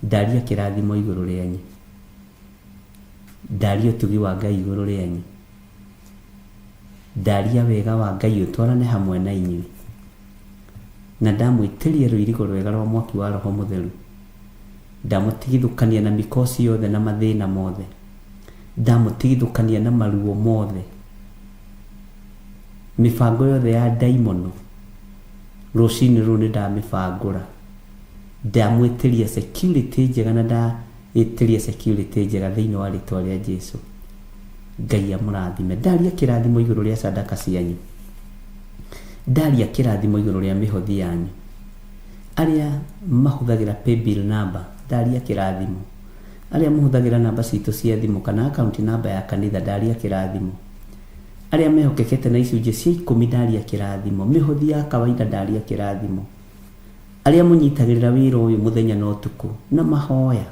Ndaria kĩrathimo igũrũ rĩanyu. Ndaria ũtugi wa Ngai igũrũ rĩanyu. Ndaria wega wa Ngai ũtwarane hamwe na inyuĩ. Na ndamwĩtĩria rũirigo rwega rwa mwaki wa Roho Mũtheru. Ndamũtigithũkania na mĩkosi yothe na mathĩna mothe. Ndamũtigithũkania na maruo mothe. Mĩbango yothe ya ndaimono, rũcinĩ rũrũ nĩ ndamĩbangũra. Ndamwĩtĩria security njega na ndaĩtĩria security njega thĩinĩ wa rĩtwa rĩa Jesu. Ngai amũrathime. Ndaria kĩrathimo igũrũ rĩa sadaka cianyu. Ndaria kĩrathimo igũrũ rĩa mĩhothi yanyu. Arĩa mahũthagĩra paybill number, ndaria kĩrathimo. Arĩa mũhũthagĩra namba citũ cia thimũ kana account number ya kanitha, ndaria kĩrathimo. Arĩa mehokekete na icunjĩ cia ikũmi, ndaria kĩrathimo. Mĩhothi ya kawaida, ndaria kĩrathimo. Arĩa mũnyitagĩrĩra wĩra ũyũ mũthenya na ũtukũ na mahoya,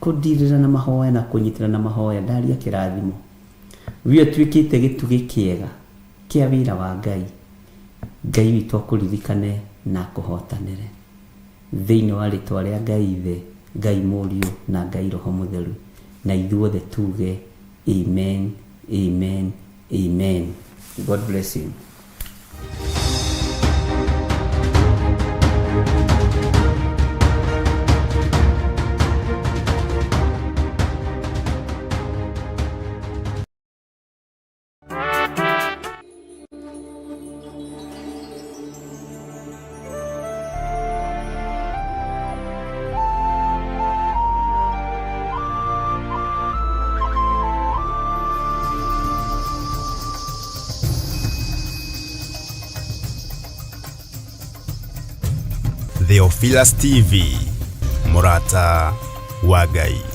kũndirĩra na mahoya na kũnyitĩra na mahoya, ndaria kĩrathimo. We ũtuĩkĩte gĩtugĩ kĩega kĩa wĩra wa Ngai. Ngai witũ akũririkane na akũhotanĩre. Thĩinĩ wa rĩtwa rĩa Ngai Ithe, Ngai Mũriũ na Ngai Roho Mũtheru. Na ithuothe tuge Amen, Amen, Amen. God bless you. Theophilus TV, mũrata wa Ngai.